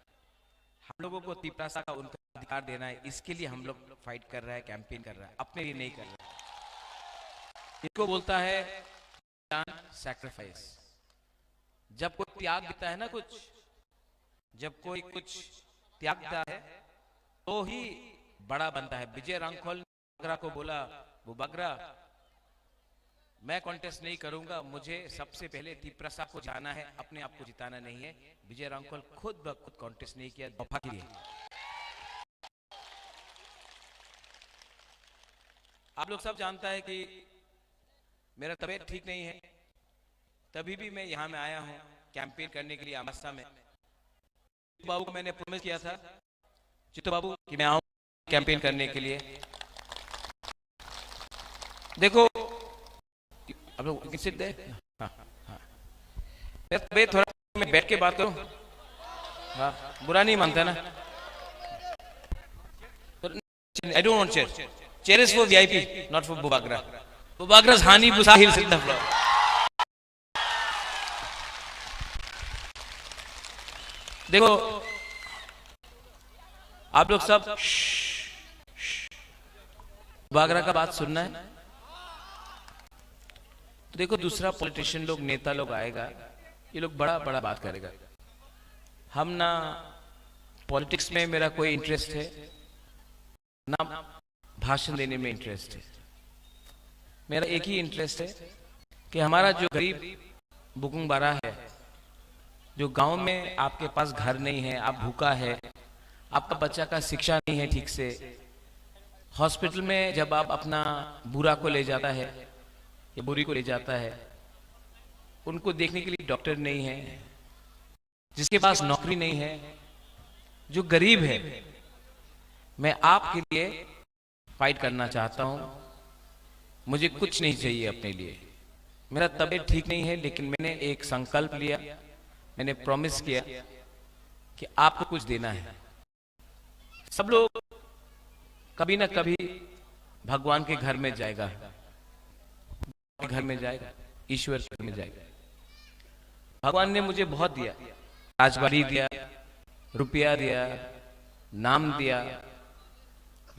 हम लोगों को तिपरासा का उनका अधिकार देना है, इसके लिए हम लोग फाइट कर रहा है, कैंपेन कर रहा है, अपने लिए नहीं कर रहा है। इसको बोलता है सैक्रिफाइस। जब कोई त्याग देता है ना कुछ, जब कोई कुछ त्यागता है तो ही बड़ा बनता है। विजय रांखल ने बुबागरा को बोला, बुबागरा, मैं कॉन्टेस्ट नहीं करूंगा, मुझे सबसे पहले तिपरासा को जिताना है, अपने आप को जिताना नहीं है। विजय रांखल खुद ब खुद कॉन्टेस्ट नहीं किया दफा के लिए। आप लोग सब जानता है कि मेरा तबीयत ठीक नहीं है, तभी भी मैं यहाँ में आया हूँ कैंपेन करने के लिए अम्बासा में। बाबू को मैंने प्रॉमिस किया था, चित्तू बाबू, कि मैं आऊँ कैंपेन करने के लिए। देखो, आप लोग सिट दे। हाँ, हाँ। मेरा तबीयत थोड़ा, मैं बैठ के बात करूँ? हाँ, बुरा नहीं मानता ना? I don't want chair. Chair is for V I P, not for Bubagra. Bubagra's honey, Busa, he'll sit the floor. देखो, आप लोग सब बागरा का बात सुनना है। तो देखो, दूसरा पॉलिटिशियन लोग, नेता लोग आएगा, ये लोग बड़ा बड़ा बात करेगा। हम ना, पॉलिटिक्स में मेरा कोई इंटरेस्ट है, ना भाषण देने में इंटरेस्ट है। मेरा एक ही इंटरेस्ट है कि हमारा जो गरीब बुकुंग बारा है, जो गांव में आपके पास घर नहीं है, आप भूखा है, आपका बच्चा का शिक्षा नहीं है ठीक से, हॉस्पिटल में जब आप अपना बूढ़ा को ले जाता है या बूढ़ी को ले जाता है, उनको देखने के लिए डॉक्टर नहीं है, जिसके पास नौकरी नहीं है, जो गरीब है, मैं आपके लिए फाइट करना चाहता हूँ। मुझे कुछ नहीं चाहिए अपने लिए। मेरा तबीयत ठीक नहीं है, लेकिन मैंने एक संकल्प लिया, मैंने प्रॉमिस किया कि आपको कुछ देना है। सब लोग कभी ना कभी भगवान के घर में जाएगा, घर में जाएगा, ईश्वर के घर में जाएगा। भगवान ने मुझे बहुत दिया, राजबाड़ी दिया, रुपया दिया, नाम दिया,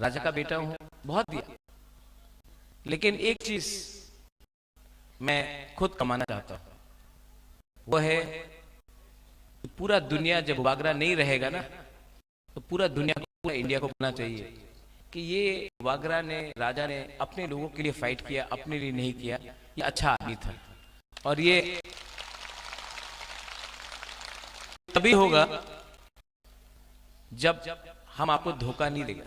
राजा का बेटा हूँ, बहुत दिया। लेकिन एक चीज मैं खुद कमाना चाहता हूँ, वो है पूरा दुनिया जब वागरा नहीं रहेगा ना, तो पूरा दुनिया को, पूरा इंडिया को बोलना चाहिए कि ये वागरा ने, राजा ने अपने लोगों के लिए फाइट किया, अपने लिए नहीं किया, ये अच्छा आदमी था। और ये तभी होगा जब हम आपको धोखा नहीं देगा।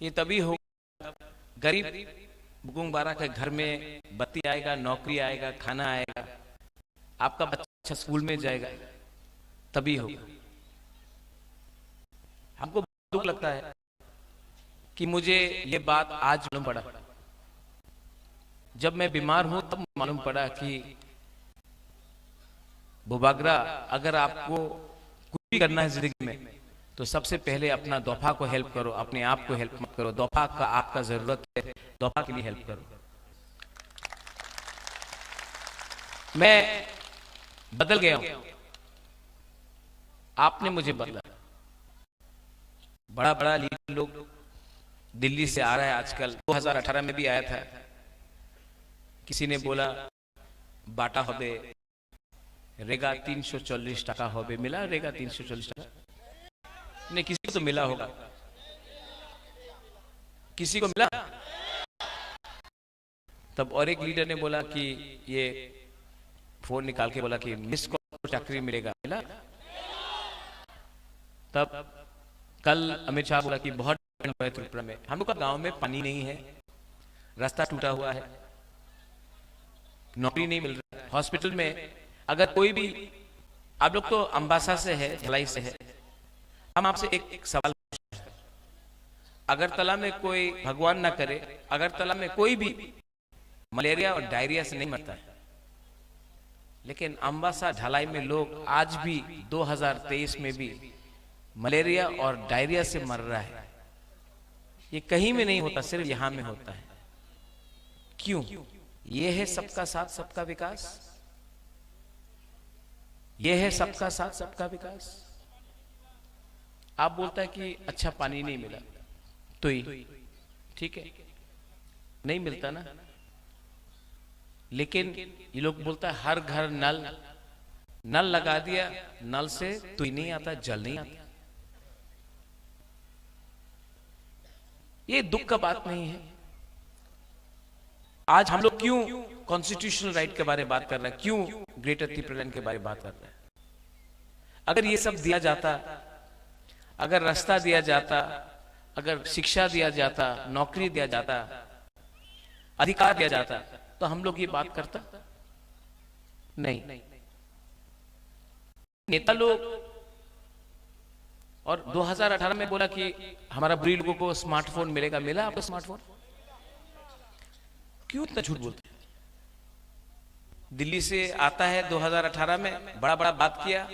ये तभी होगा, गरीब बुकुंग बारा के घर में बत्ती आएगा, नौकरी आएगा, खाना आएगा, आपका बच्चा अच्छा स्कूल में जाएगा, तभी होगा। हमको दुख लगता है कि मुझे ये बात आज मालूम पड़ा। जब मैं बीमार हूं, तब मालूम पड़ा कि बुबागरा, अगर आपको कुछ भी करना है जिंदगी में, तो सबसे पहले अपना दोफा को हेल्प करो, अपने आप को हेल्प मत करो। दोफा का आपका जरूरत है, दोफा के लिए हेल्प करो। मैं बदल गया हूं, आपने मुझे बदला। बड़ा बड़ा लीडर लोग दिल्ली से आ रहा है आजकल, दो हज़ार अठारह में भी आया था। किसी ने बोला बाटा होबे, रेगा तीन सौ चालीस टका होबे, मिला रेगा तीन सौ चालीस टका? नहीं, किसी को तो मिला होगा, किसी को मिला? तब और एक लीडर ने बोला कि ये फोन निकाल के बोला कि मिस कॉल को चाकरी मिलेगा, मिला? तब कल अमित शाह बोला कि बहुत डेवलपमेंट हुआ है त्रिपुरा में। हम लोग का गांव में पानी नहीं है, रास्ता टूटा हुआ है, नौकरी नहीं मिल रहा है। हॉस्पिटल में अगर कोई भी, आप लोग तो अम्बासा से है, झलाई से है, हम आपसे एक, एक सवाल पूछते हैं। अगरतला में कोई, भगवान ना करे, अगरतला में कोई भी मलेरिया और डायरिया से नहीं मरता है, लेकिन अम्बासा झलाई में लोग आज भी दो हज़ार तेईस में भी मलेरिया और डायरिया से मर रहा है। ये कहीं में नहीं होता, सिर्फ यहां में होता है। क्यों? ये है सबका साथ, सबका विकास। ये है सबका साथ, सबका विकास। आप बोलता है कि अच्छा पानी नहीं मिला, तो ही ठीक है, नहीं मिलता ना। लेकिन ये लोग बोलता है हर घर नल, नल लगा दिया, नल से तुई नहीं आता, जल नहीं आता। ये दुख का बात नहीं है? आज हम लोग क्यों कॉन्स्टिट्यूशनल राइट के बारे में बात कर रहे हैं, क्यों ग्रेटर तिप्रालैंड के बारे में बात कर रहे हैं? अगर ये सब दिया जाता, अगर रास्ता दिया जाता, अगर शिक्षा दिया जाता, नौकरी दिया जाता, अधिकार दिया जाता, तो हम लोग ये बात करता? नहीं। नेता लोग और दो हज़ार अठारह में बोला कि हमारा बुरी लोगों को स्मार्टफोन मिलेगा, मिला आपको स्मार्टफोन? क्यों इतना झूठ बोलते हैं? दिल्ली से आता है दो हज़ार अठारह में, बड़ा बड़ा बात किया,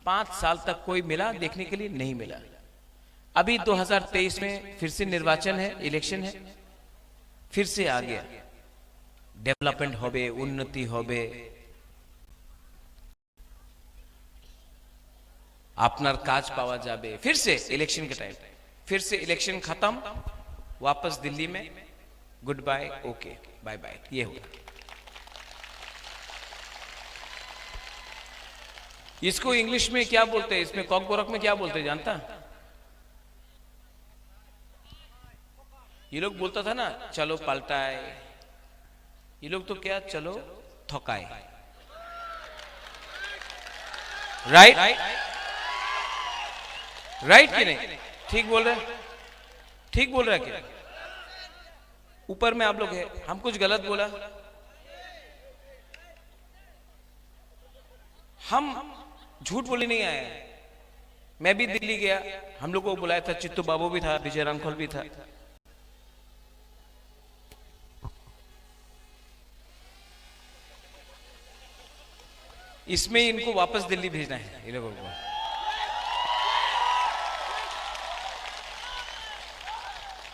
पाँच साल तक कोई मिला देखने के लिए नहीं मिला। अभी दो हज़ार तेईस में फिर से निर्वाचन है, इलेक्शन है, फिर से आ गया। डेवलपमेंट होबे, उन्नति होबे, আপনার কাজ পাওয়া যাবে। फिर से इलेक्शन के टाइम, फिर से इलेक्शन खत्म, वापस दिल्ली में, good bye, okay, bye bye, ये हुआ। इसको इंग्लिश में क्या बोलते हैं, इसमें कॉकबरक में क्या बोलते हैं जानता? ये लोग बोलता था ना, चलो पलटाए, ये लोग तो क्या, चलो थकाए। राइट? राइट कि नहीं? ठीक बोल रहे? ठीक बोल रहे क्या? ऊपर में आप लोग हैं, हम कुछ गलत बोला? हम झूठ बोले नहीं आए। मैं भी दिल्ली गया, हम लोग को बुलाया था, चित्तू बाबू भी था, विजय रांखल भी था। इसमें इनको वापस दिल्ली भेजना है, इन लोगों को।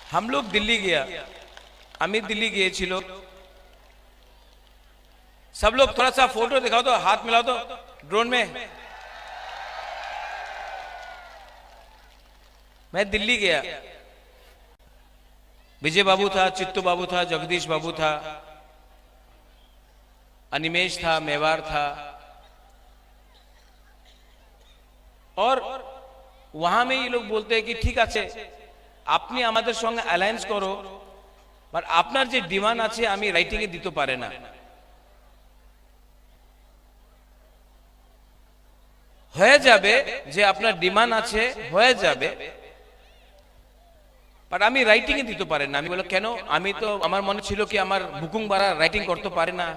हम लोग दिल्ली गया, আমি দিল্লি গিয়েছিল। सब लोग थोड़ा सा फोटो दिखाओ तो, हाथ मिलाओ तो ड्रोन में। मैं दिल्ली गया, विजय बाबू था, चित्तू बाबू था, जगदीश बाबू था, अनिमेश था, मेवार था। और वहां में ये लोग बोलते हैं कि ठीक আছে, আপনি আমাদের সঙ্গে অ্যালায়েন্স করো, বাট আপনার যে ডিমান্ড আছে আমি রাইটিং এ দিতে পারে না। হয়ে যাবে, যে আপনার ডিমান্ড আছে হয়ে যাবে, বাট আমি রাইটিং এ দিতে পারেন না। আমি বললাম, কেন? আমি তো, আমার মনে ছিল কি আমার বুকুং বারা রাইটিং করতে পারে না,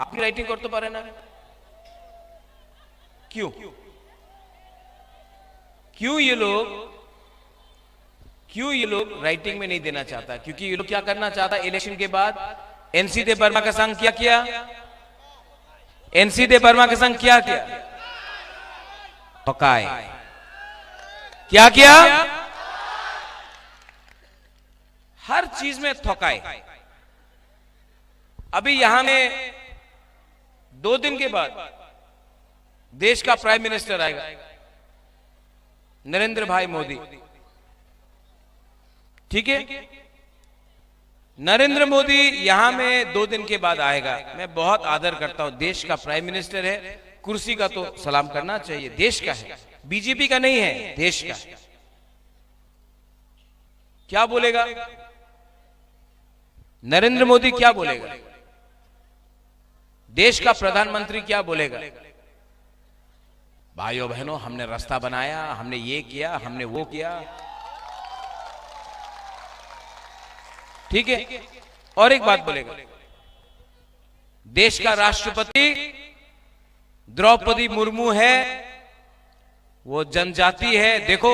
আপনি রাইটিং করতে পারেন না। क्यों? क्यों ये लोग, क्यों ये लोग राइटिंग में नहीं देना चाहता? क्योंकि ये लोग क्या करना चाहता इलेक्शन के बाद? एनसी देबबर्मा के संग क्या किया? एनसी देबबर्मा के संग क्या किया? थकाए। क्या किया? हर चीज में थकाए। अभी यहां में दो दिन के बाद देश का प्राइम मिनिस्टर आएगा, नरेंद्र भाई मोदी। ठीक है, नरेंद्र मोदी यहां में दो दिन के बाद आएगा। मैं बहुत आदर करता हूं, देश का प्राइम मिनिस्टर है, कुर्सी का तो सलाम करना चाहिए, देश का है, बीजेपी का नहीं है, देश का है। क्या बोलेगा नरेंद्र मोदी, क्या बोलेगा? देश का प्रधानमंत्री क्या बोलेगा? भाइयों बहनों, हमने रास्ता बनाया, हमने ये किया, हमने वो किया। ठीक है, और एक बात बोलेगा, देश का राष्ट्रपति द्रौपदी मुर्मू है, वो जनजाति है। देखो,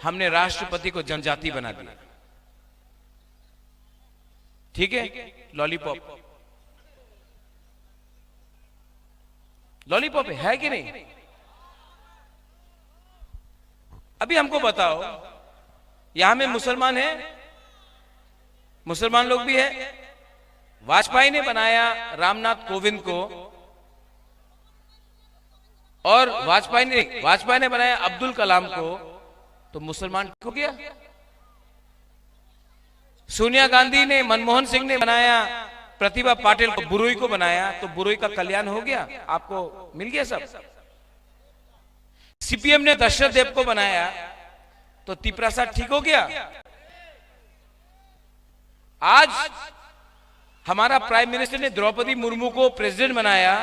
हमने राष्ट्रपति को जनजाति बना दिया। ठीक है, लॉलीपॉप, लॉलीपॉप है कि नहीं? अभी हमको बताओ, यहां में मुसलमान है, मुसलमान लोग भी है। वाजपेयी ने बनाया रामनाथ कोविंद को, और वाजपेयी ने, वाजपेयी ने बनाया अब्दुल कलाम को, तो मुसलमान ठीक हो गया। सोनिया गांधी ने, मनमोहन सिंह ने बनाया प्रतिभा पाटिल को, बुरोई को बनाया, तो बुरोई का कल्याण हो गया, आपको मिल गया सब। सीपीएम ने दशरथ देव को बनाया, तो तिपरासा ठीक हो गया। आज हमारा प्राइम मिनिस्टर ने द्रौपदी मुर्मू को प्रेसिडेंट बनाया,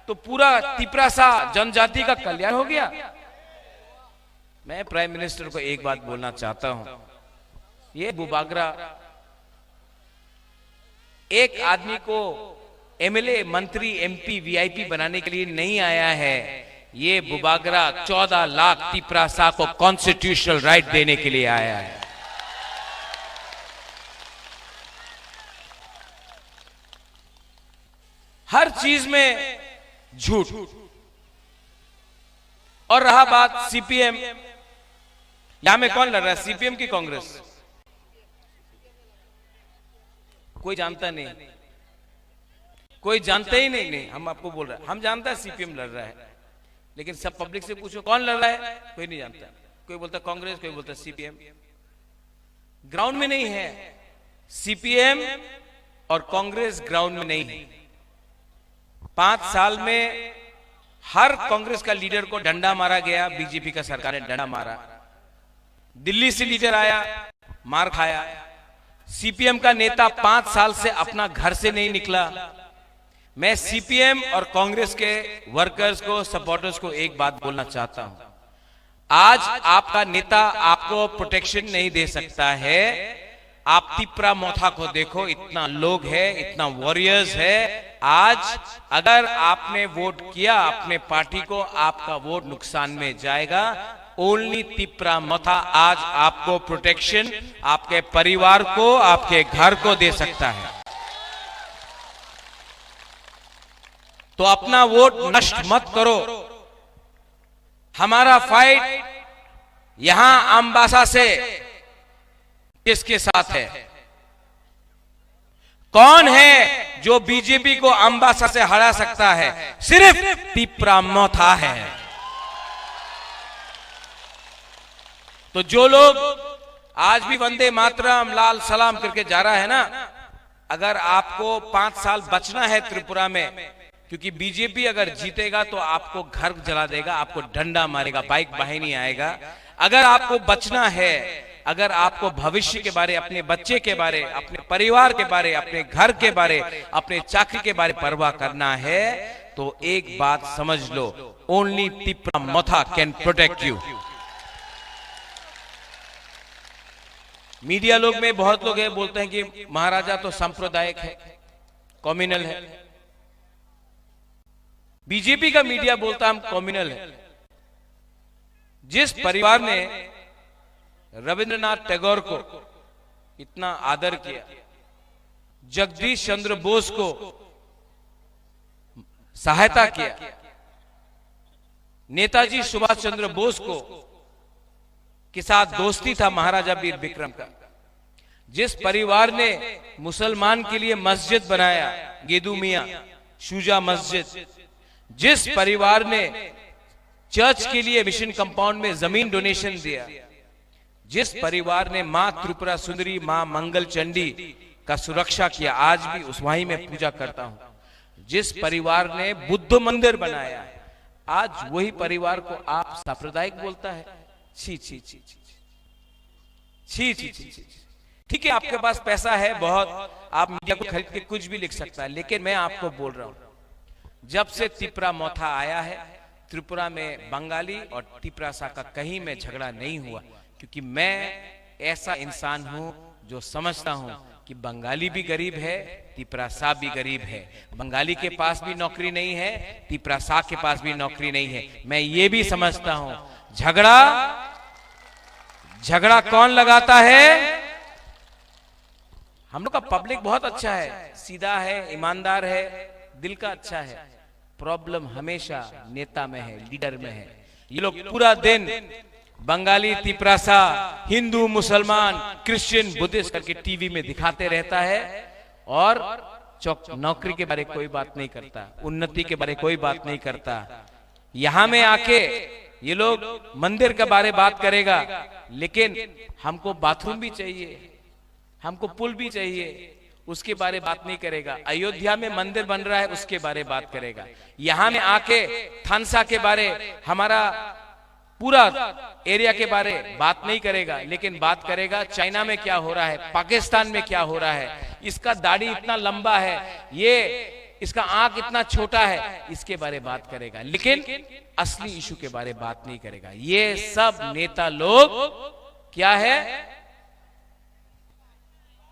तो पूरा तिपरासा जनजाति का कल्याण हो गया। मैं प्राइम मिनिस्टर को एक बात बोलना चाहता हूं, ये बुबागरा एक आदमी को एमएलए, मंत्री, एमपी, वीआईपी बनाने के लिए नहीं आया है। ये बुबागरा चौदह लाख तिपरासा को कॉन्स्टिट्यूशनल राइट देने के लिए आया है। हर चीज में झूठ। और रहा बात सीपीएम, यहां में कौन लड़ रहा है, सीपीएम की कांग्रेस? कोई जानता नहीं, कोई जानते ही नहीं। नहीं, हम आपको बोल रहे हैं, हम जानता है सीपीएम लड़ रहा है, लेकिन सब पब्लिक से पूछो कौन लड़ रहा है, कोई नहीं जानता। कोई बोलता कांग्रेस, कोई बोलता सीपीएम। ग्राउंड में नहीं है, सीपीएम और कांग्रेस ग्राउंड में नहीं है। पांच साल में हर कांग्रेस का लीडर को डंडा मारा गया, बीजेपी का सरकार ने डंडा मारा। दिल्ली से लीडर आया, मार खाया। सीपीएम का नेता पांच साल से अपना घर से नहीं निकला। मैं सीपीएम और कांग्रेस के वर्कर्स को, सपोर्टर्स को एक बात बोलना चाहता हूं। आज आपका नेता आपको प्रोटेक्शन नहीं दे सकता है। आप तिपरा मोथा को देखो, इतना लोग है, इतना वॉरियर्स है। आज अगर आपने वोट किया अपने पार्टी को, आपका वोट नुकसान में जाएगा। ओनली तिपरा मोथा आज आपको प्रोटेक्शन, आपके परिवार को, आपके घर को दे सकता है। तो अपना वोट नष्ट मत करो। हमारा फाइट यहां अम्बासा से किसके साथ है? कौन है जो बीजेपी को अम्बासा से हरा सकता है? सिर्फ तिपरा मोथा है। तो जो लोग आज भी वंदे मातरम, लाल सलाम करके जा रहा है ना, अगर आपको पांच साल बचना है त्रिपुरा में, क्योंकि बीजेपी अगर जीतेगा तो आपको घर जला देगा, आपको डंडा मारेगा, बाइक वाहिनी आएगा। अगर आपको बचना है, अगर आपको भविष्य के बारे, अपने बच्चे के बारे, अपने परिवार के बारे, अपने घर के बारे, अपने चाकरी के बारे परवाह करना है, तो एक बात समझ लो, ओनली तिपरा मोथा कैन प्रोटेक्ट यू। मीडिया लोग में बहुत लोग हैं, बोलते हैं कि महाराजा तो सांप्रदायिक है, कम्युनल है। बीजेपी का मीडिया बोलता है हम कम्युनल है। जिस परिवार ने रविंद्रनाथ टैगोर को इतना आदर किया, जगदीश चंद्र बोस को सहायता किया, नेताजी सुभाष चंद्र बोस को के साथ दोस्ती था महाराजा वीर विक्रम का, जिस परिवार ने मुसलमान के लिए मस्जिद बनाया, गेदू मियाँ, शुजा मस्जिद, जिस परिवार ने चर्च के लिए मिशन कंपाउंड में जमीन डोनेशन दिया, जिस परिवार ने माँ त्रिपुरा सुंदरी, माँ मंगल चंडी का सुरक्षा किया, आज भी उस वहीं में पूजा करता हूँ। जिस परिवार ने बुद्ध मंदिर बनाया, आज वही परिवार को आप सांप्रदायिक बोलता है। छी, छी, छी, छी, छी। छी, छी, छी, छी, छी। ठीक है, आपके पास पैसा है बहुत, आप मीडिया को खरीद के कुछ भी लिख सकता है, लेकिन मैं आपको बोल रहा हूँ, जब से तिपरा मोथा आया है, त्रिपुरा में बंगाली और तिपरासा का कहीं में झगड़ा नहीं हुआ, क्योंकि मैं ऐसा इंसान हूँ जो समझता हूँ कि बंगाली भी गरीब है, तिपरासा भी गरीब है। बंगाली के पास भी नौकरी नहीं है, तिपरासा के पास भी नौकरी नहीं है। मैं ये भी समझता हूँ, झगड़ा, झगड़ा कौन लगाता है? हम लोग का पब्लिक बहुत अच्छा है, सीधा है, ईमानदार है, दिल का अच्छा है। प्रॉब्लम हमेशा नेता में है, लीडर में है। ये लोग पूरा दिन बंगाली, तिपरासा, हिंदू, मुसलमान, क्रिश्चियन, बुद्धिस्ट करके टीवी में दिखाते रहता है और चौक नौकरी के बारे कोई बात नहीं करता, उन्नति के बारे कोई बात नहीं करता। यहाँ में आके ये लोग मंदिर के बारे बात करेगा, लेकिन हमको बाथरूम भी चाहिए, हमको पुल भी चाहिए, उसके बारे बात नहीं करेगा। अयोध्या में मंदिर बन रहा है, उसके बारे बात करेगा। यहाँ में आके थानसा के बारे, हमारा पूरा एरिया के बारे बात नहीं करेगा, लेकिन बात करेगा चाइना में क्या हो रहा है, पाकिस्तान में क्या हो रहा है, इसका दाढ़ी इतना लंबा है, ये इसका आंख इतना छोटा है, इसके बारे बात करेगा, लेकिन असली इशू के बारे बात नहीं करेगा। ये सब नेता लोग क्या है?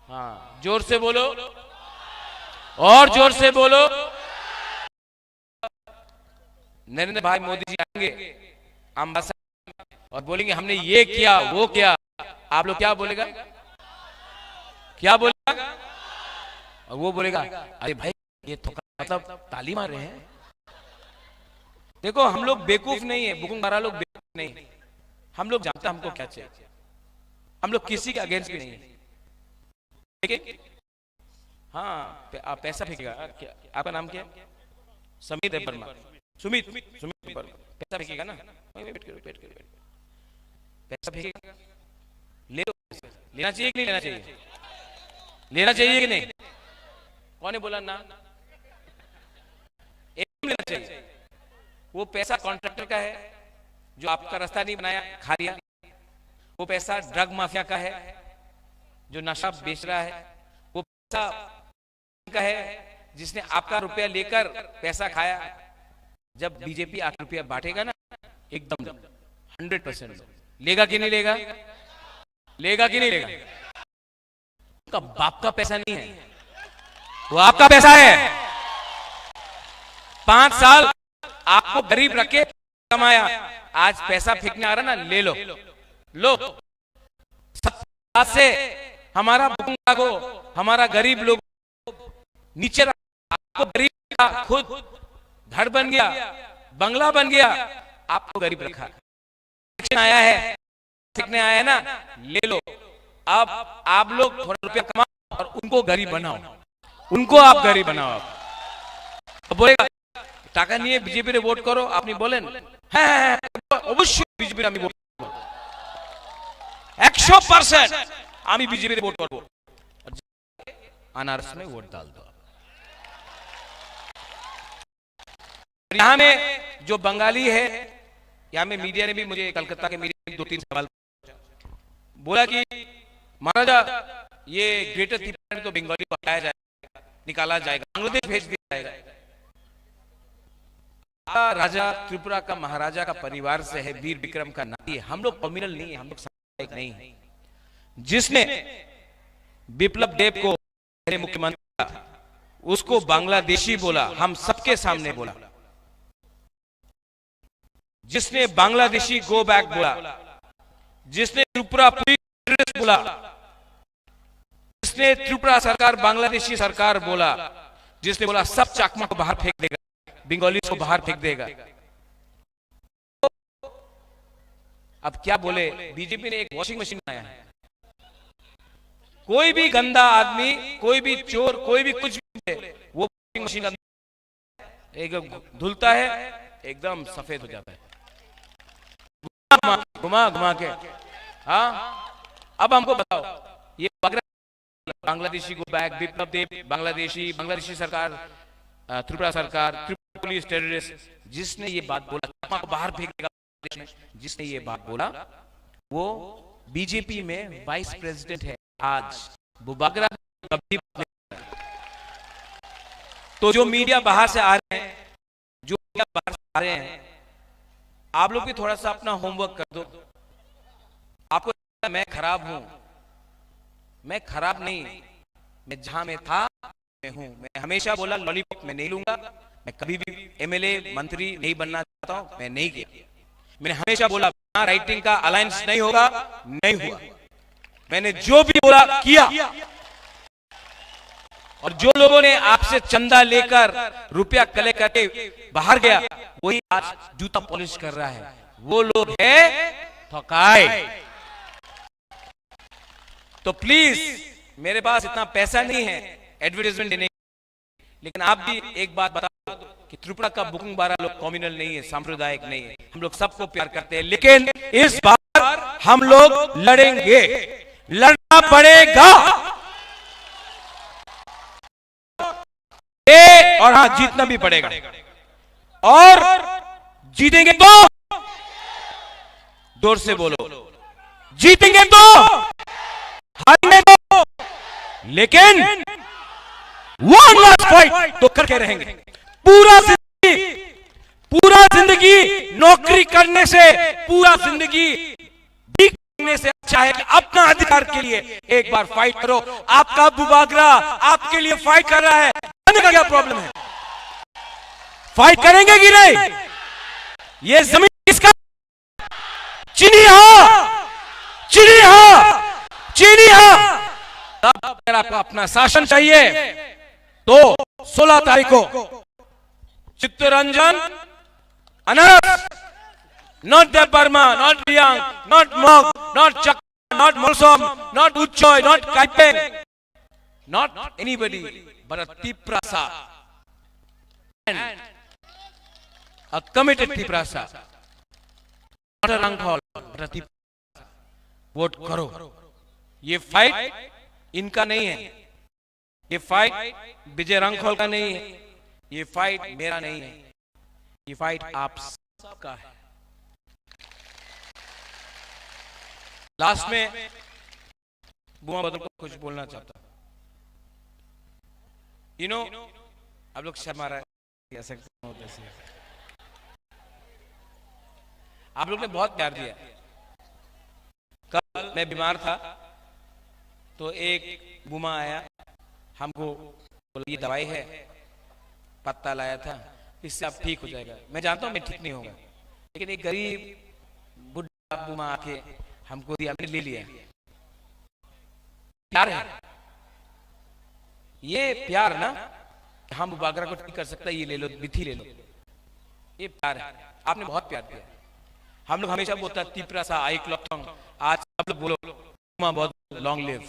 हाँ, जोर से बोलो। और जोर से बोलो। नरेंद्र भाई मोदी जी आएंगे अम्बासर और बोलेंगे, "हमने ये किया, वो किया।" आप लोग क्या बोलेगा? क्या बोलेगा? और वो बोलेगा, "अरे भाई, ये तो मतलब ताली मार रहे हैं।" देखो, हम लोग बेवकूफ नहीं है, बुकुंग बारा लोग बेवकूफ नहीं है। हम लोग जानते हैं हमको क्या चाहिए। हम लोग किसी के अगेंस्ट भी नहीं है। ठीक है? हाँ, पे-, आप पैसा फेंकेगा। क्या, आपका नाम क्या है? समीर देव वर्मा। सुमित, सुमित देव वर्मा। पैसा फेंकेगा ना? वहीं पे बैठ के, बैठ के, बैठ के। पैसा फेंकेगा? ले लो। लेना चाहिए कि नहीं लेना चाहिए? लेना चाहिए कि नहीं? कौन है बोला ना? एकदम लेना चाहिए। वो पैसा कॉन्ट्रैक्टर का है, जो आपका रास्ता नहीं बनाया, खा लिया। वो पैसा ड्रग माफिया का है, जो नशा बेच रहा है। वो पैसा का है, जिसने आपका रुपया लेकर पैसा खाया। जब बीजेपी आके रुपया बांटेगा ना, एकदम हंड्रेड परसेंट लेगा कि नहीं लेगा? लेगा कि नहीं लेगा? उनका बाप का पैसा नहीं है, वो आपका पैसा है। पांच साल आपको गरीब रख के कमाया, आज पैसा फेंकने आ रहा ना, ले लो, लो। सत्ता से हमारा बुकुंग बारा को, हमारा गरीब लोग नीचे रखा, आपको गरीब का खुद घर बन गया, बंगला बन गया, आपको गरीब रखा। इलेक्शन आया है, फेंकने आया है ना, ले लो। अब आप लोग थोड़ा रुपया कमाओ और उनको गरीब बनाओ, उनको आप गरीब बनाओ। अब बोलेगा, "টাকা নিয়ে বিজেপিরে ভোট করো", আপনি বলেন, "হ্যাঁ, হ্যাঁ, হ্যাঁ, অবশ্যই বিজেপির আমি ভোট করবো, একশো পার্সেন্ট আমি বিজেপির ভোট করবো।" আনারস মে ভোট ডাল দো। यहाँ में जो बंगाली है, यहाँ में मीडिया ने भी मुझे, कलकत्ता के मीडिया ने दो तीन सवाल बोला कि महाराजा, ये ग्रेटर त्रिपुरा में तो बंगाली को हटाया जाएगा, निकाला जाएगा, बांग्लादेश भेज दिया जाएगा। आपका राजा त्रिपुरा का महाराजा का परिवार से है, वीर विक्रम का नाती है। हम लोग कम्युनल नहीं है, हम लोग सांप्रदायिक नहीं है। जिसने विप्लव देव को पहले मुख्यमंत्री था, उसको बांग्लादेशी बोला, हम सबके सामने बोला। जिसने बांग्लादेशी गो बैक बोला, जिसने त्रिपुरा पुलिस टेररिस्ट बोला, जिसने त्रिपुरा सरकार बांग्लादेशी सरकार बोला, जिसने बोला सब चाकमा को बाहर फेंक देगा, बंगाली को बाहर फेंक देगा। अब क्या बोले, बीजेपी ने एक वॉशिंग मशीन बनाया है। कोई भी गंदा आदमी, कोई भी चोर, कोई भी कुछ भी बोले, वो वॉशिंग मशीन के अंदर एक धुलता है, एकदम सफेद हो जाता है। घुमा, घुमा, घुमा के। हाँ, अब हमको बताओ, ये बांग्लादेशी गो बैक, विप्लव देव बांग्लादेशी, बांग्लादेशी सरकार, अ, त्रिपुरा सरकार, त्रिपुरा पुलिस टेररिस्ट, जिसने ये बात बोला, चकमा को बाहर फेंक देगा, जिसने ये बात बोला, वो बीजेपी में वाइस प्रेसिडेंट है आज, बुबागरा कभी। तो जो मीडिया बाहर से आ रहे हैं, जो मीडिया बाहर से आ रहे हैं, आप लोग भी थोड़ा सा अपना होमवर्क कर दो। आपको लगता है मैं खराब हूं, मैं खराब नहीं, मैं जहां मैं था, मैं हूं। मैं हमेशा बोला, लॉलीपॉप मैं नहीं लूंगा, मैं कभी भी एमएलए मंत्री नहीं बनना चाहता हूं, मैं नहीं किया। मैंने हमेशा बोला, बिना राइटिंग का अलायंस नहीं होगा, नहीं हुआ। मैंने जो भी बोला, किया। और जो लोगों ने आपसे चंदा लेकर, रुपया कलेक्ट करके बाहर गया, वही आज जूता पॉलिश कर रहा है, वो लोग है थकाए। तो प्लीज, मेरे पास इतना पैसा नहीं है एडवर्टाइजमेंट देने, लेकिन आप भी एक बात बता दो कि त्रिपुरा का बुकुंग बारा लोग कम्युनल नहीं है, सांप्रदायिक नहीं है, हम लोग सबको प्यार करते हैं, लेकिन इस बार हम लोग लड़ेंगे, लड़ना पड़ेगा। ए, और हाँ, जीतना भी पड़ेगा। और जीतेंगे तो, जोर से बोलो, जीतेंगे तो, हारेंगे तो, लेकिन वन लास्ट फाइट तो करके रहेंगे। पूरा जिंदगी, पूरा जिंदगी नौकरी करने से, पूरा जिंदगी भीख मांगने से अच्छा है कि अपना अधिकार के लिए एक बार फाइट करो। आपका बुबागरा आपके लिए फाइट कर रहा है। करने का क्या प्रॉब्लम है? फाइट करेंगे कि नहीं? ये जमीन किसका? चीनी हा, चीनी हा, चीनी हा। तब अगर आपको अपना शासन चाहिए तो सोलह तारीख को चित्तरंजन अनारस, not Debbarma, not Reang, not Mog, not Chakma, not Molsom, not Utchoi, not Kaipeng, not anybody but a Tiprasa and a committed Tiprasa, not a Rangkhol, but a Tiprasa. Vote करो। ये फाइट इनका नहीं है, ये फाइट विजय रांखल का नहीं है, ये फाइट मेरा नहीं है, ये फाइट आप सबका है। लास्ट में बुमा बदल को कुछ बोलना चाहता हूँ। यू नो, आप लोग शर्मा रहे, ऐसा क्यों होता है? आप लोग ने बहुत प्यार दिया। कल मैं बीमार था, तो एक बुमा आया, हमको बोला, "ये दवाई है, पत्ता लाया था, इससे आप ठीक हो जाएगा।" मैं जानता हूँ मैं ठीक नहीं होगा, लेकिन एक गरीब बुढ़ा बुमा आके हमको दिया, हमने ले लिया। प्यार है। ये प्यार ना, हम बागरा को ठीक कर सकता है, ये ले लो, बिथी ले लो, ये प्यार है। आपने बहुत प्यार दिया। हम लोग हमेशा बोलता है, "तिपरा सा, आई क्लॉक टंग।" आज सब लोग बोलो, "बुमा बहुत लॉन्ग लिव।"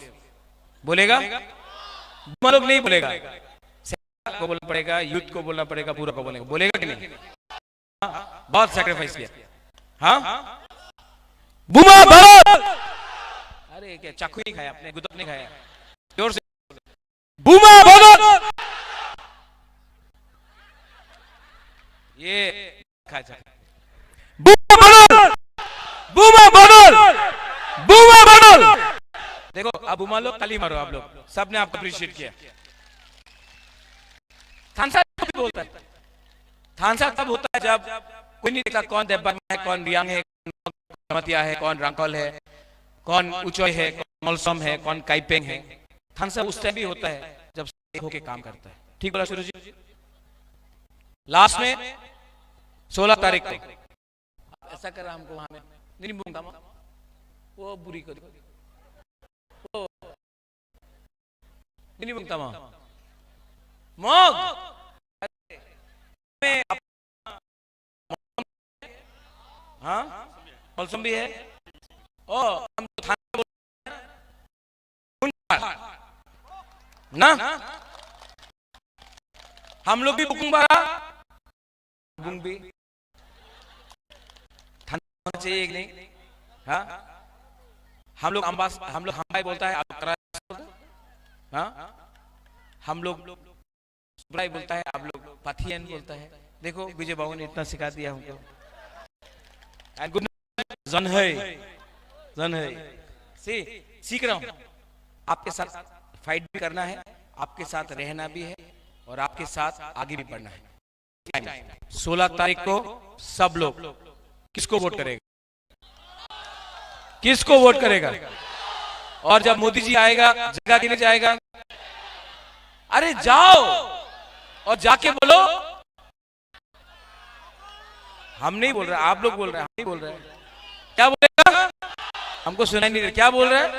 बोलेगा? बुमा लोग नहीं बोलेगा। को बोलना पड़ेगा, यूथ को बोलना पड़ेगा, पूरा को बोलेगा। बोलेगा कि नहीं? बहुत सैक्रिफाइस किया। हाँ, बुमा भगत। अरे, क्या चाकू नहीं खाया आपने, गुदक नहीं खाया? जोर से। बुमा भगत। ये खा जा। बुमा भगत। बुमा भगत। बुमा भगत। देखो, अब बुमा लोग ताली मारो आप लोग, सबने आपको अप्रिशिएट किया। थानसा भी बोलता है। थानसा तब होता है जब कोई नहीं देखता कौन देवबर्मा है, कौन रियांग है, कौन जमातिया है, कौन रांकल है, कौन उचोय है, कौन मलसम है, कौन काइपेंग है। थानसा उस टाइम भी होता है जब एक होके काम करता है। ठीक बोला सूरज जी? लास्ट में सोलह तारीख को ऐसा करा हमको वहां में। Nini bung tama. Wo buri ko. Wo. Nini bung tama. Mog. हाँ? मौसम भी है। ओ, हम तो थाना बोल ना, हम लोग भी बुकुंग बारा, बुकुंग भी थाना होना चाहिए कि नहीं? हाँ, हम लोग अम्बास, हम लोग हम्बाई बोलता है, आप लोग करा, हाँ, हम लोग सुब्राई बोलता है, आप लोग पाथियन बोलता है। देखो, विजय बाबू ने इतना सिखा दिया हमको। And good night, जन है, जन है। सी, सीख रहा हूँ। आपके साथ फाइट भी करना है, आपके साथ रहना भी है और आपके साथ आगे भी बढ़ना है। सोलह तारीख को सब लोग किसको वोट करेगा? किसको वोट करेगा? और जब मोदी जी आएगा, जगह के लिए जाएगा, अरे जाओ और जाके बोलो, हम नहीं बोल रहे, आप लोग बोल रहे हैं, हम नहीं बोल रहे हैं। क्या बोलेगा? हमको सुनाई नहीं दे, क्या बोल रहे हैं?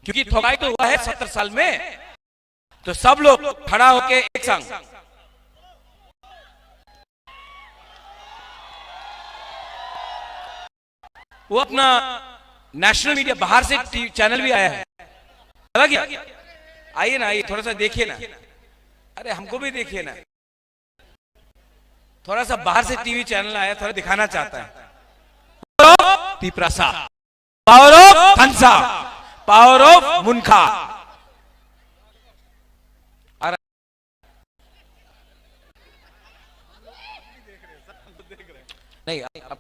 क्योंकि ठगाई तो हुआ है सत्तर साल में। तो सब लोग खड़ा होके एक संग, वो अपना नेशनल मीडिया बाहर से टीवी चैनल भी आया है, चला गया? आइए ना, आइए, थोड़ा सा देखिए ना। अरे, हमको भी देखिए ना। थोड़ा सा बाहर से टीवी चैनल आया, थोड़ा दिखाना चाहता है। Power of Tiprasa, power of Thansa, power of Munkha। अरे नहीं, अब,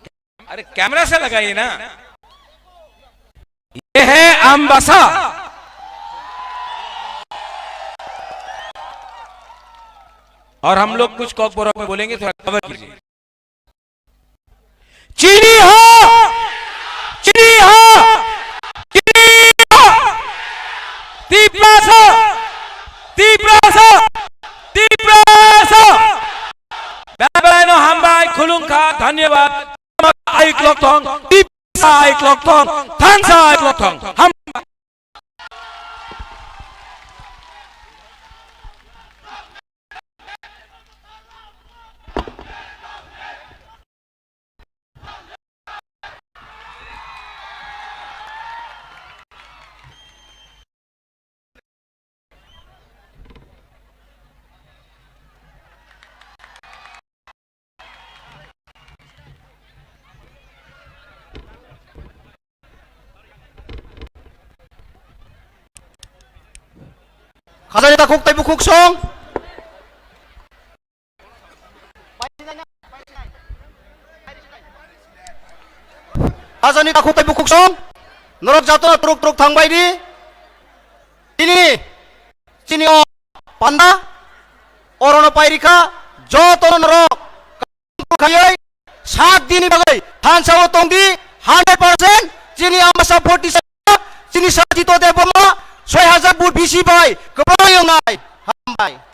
अरे कैमरा से लगाइए ना। ये है अम्बासा। और हम लोग कुछ कॉकबोरक में बोलेंगे, थोड़ा कवर कीजिए। चीनी हा, चीनी हा, चीनी हा। तिप्रासा, Tiprasa. klok thong, T P C hai klok thong, thansa hai klok thong. Ham. Khajani takhuk tei bukhuk song. Khajani takhuk tei bukhuk song. Norok jotono turuk turuk thangbai di. Tini, tini o panda, orono pairikha, jotono norok khaioi, sak dini bagwi thansa o tongdi, hundred percent, chini amasa forty seven, chini Sajito Debbarma, soi hajar vote bisi bai, kwbangma yongnai, hambai.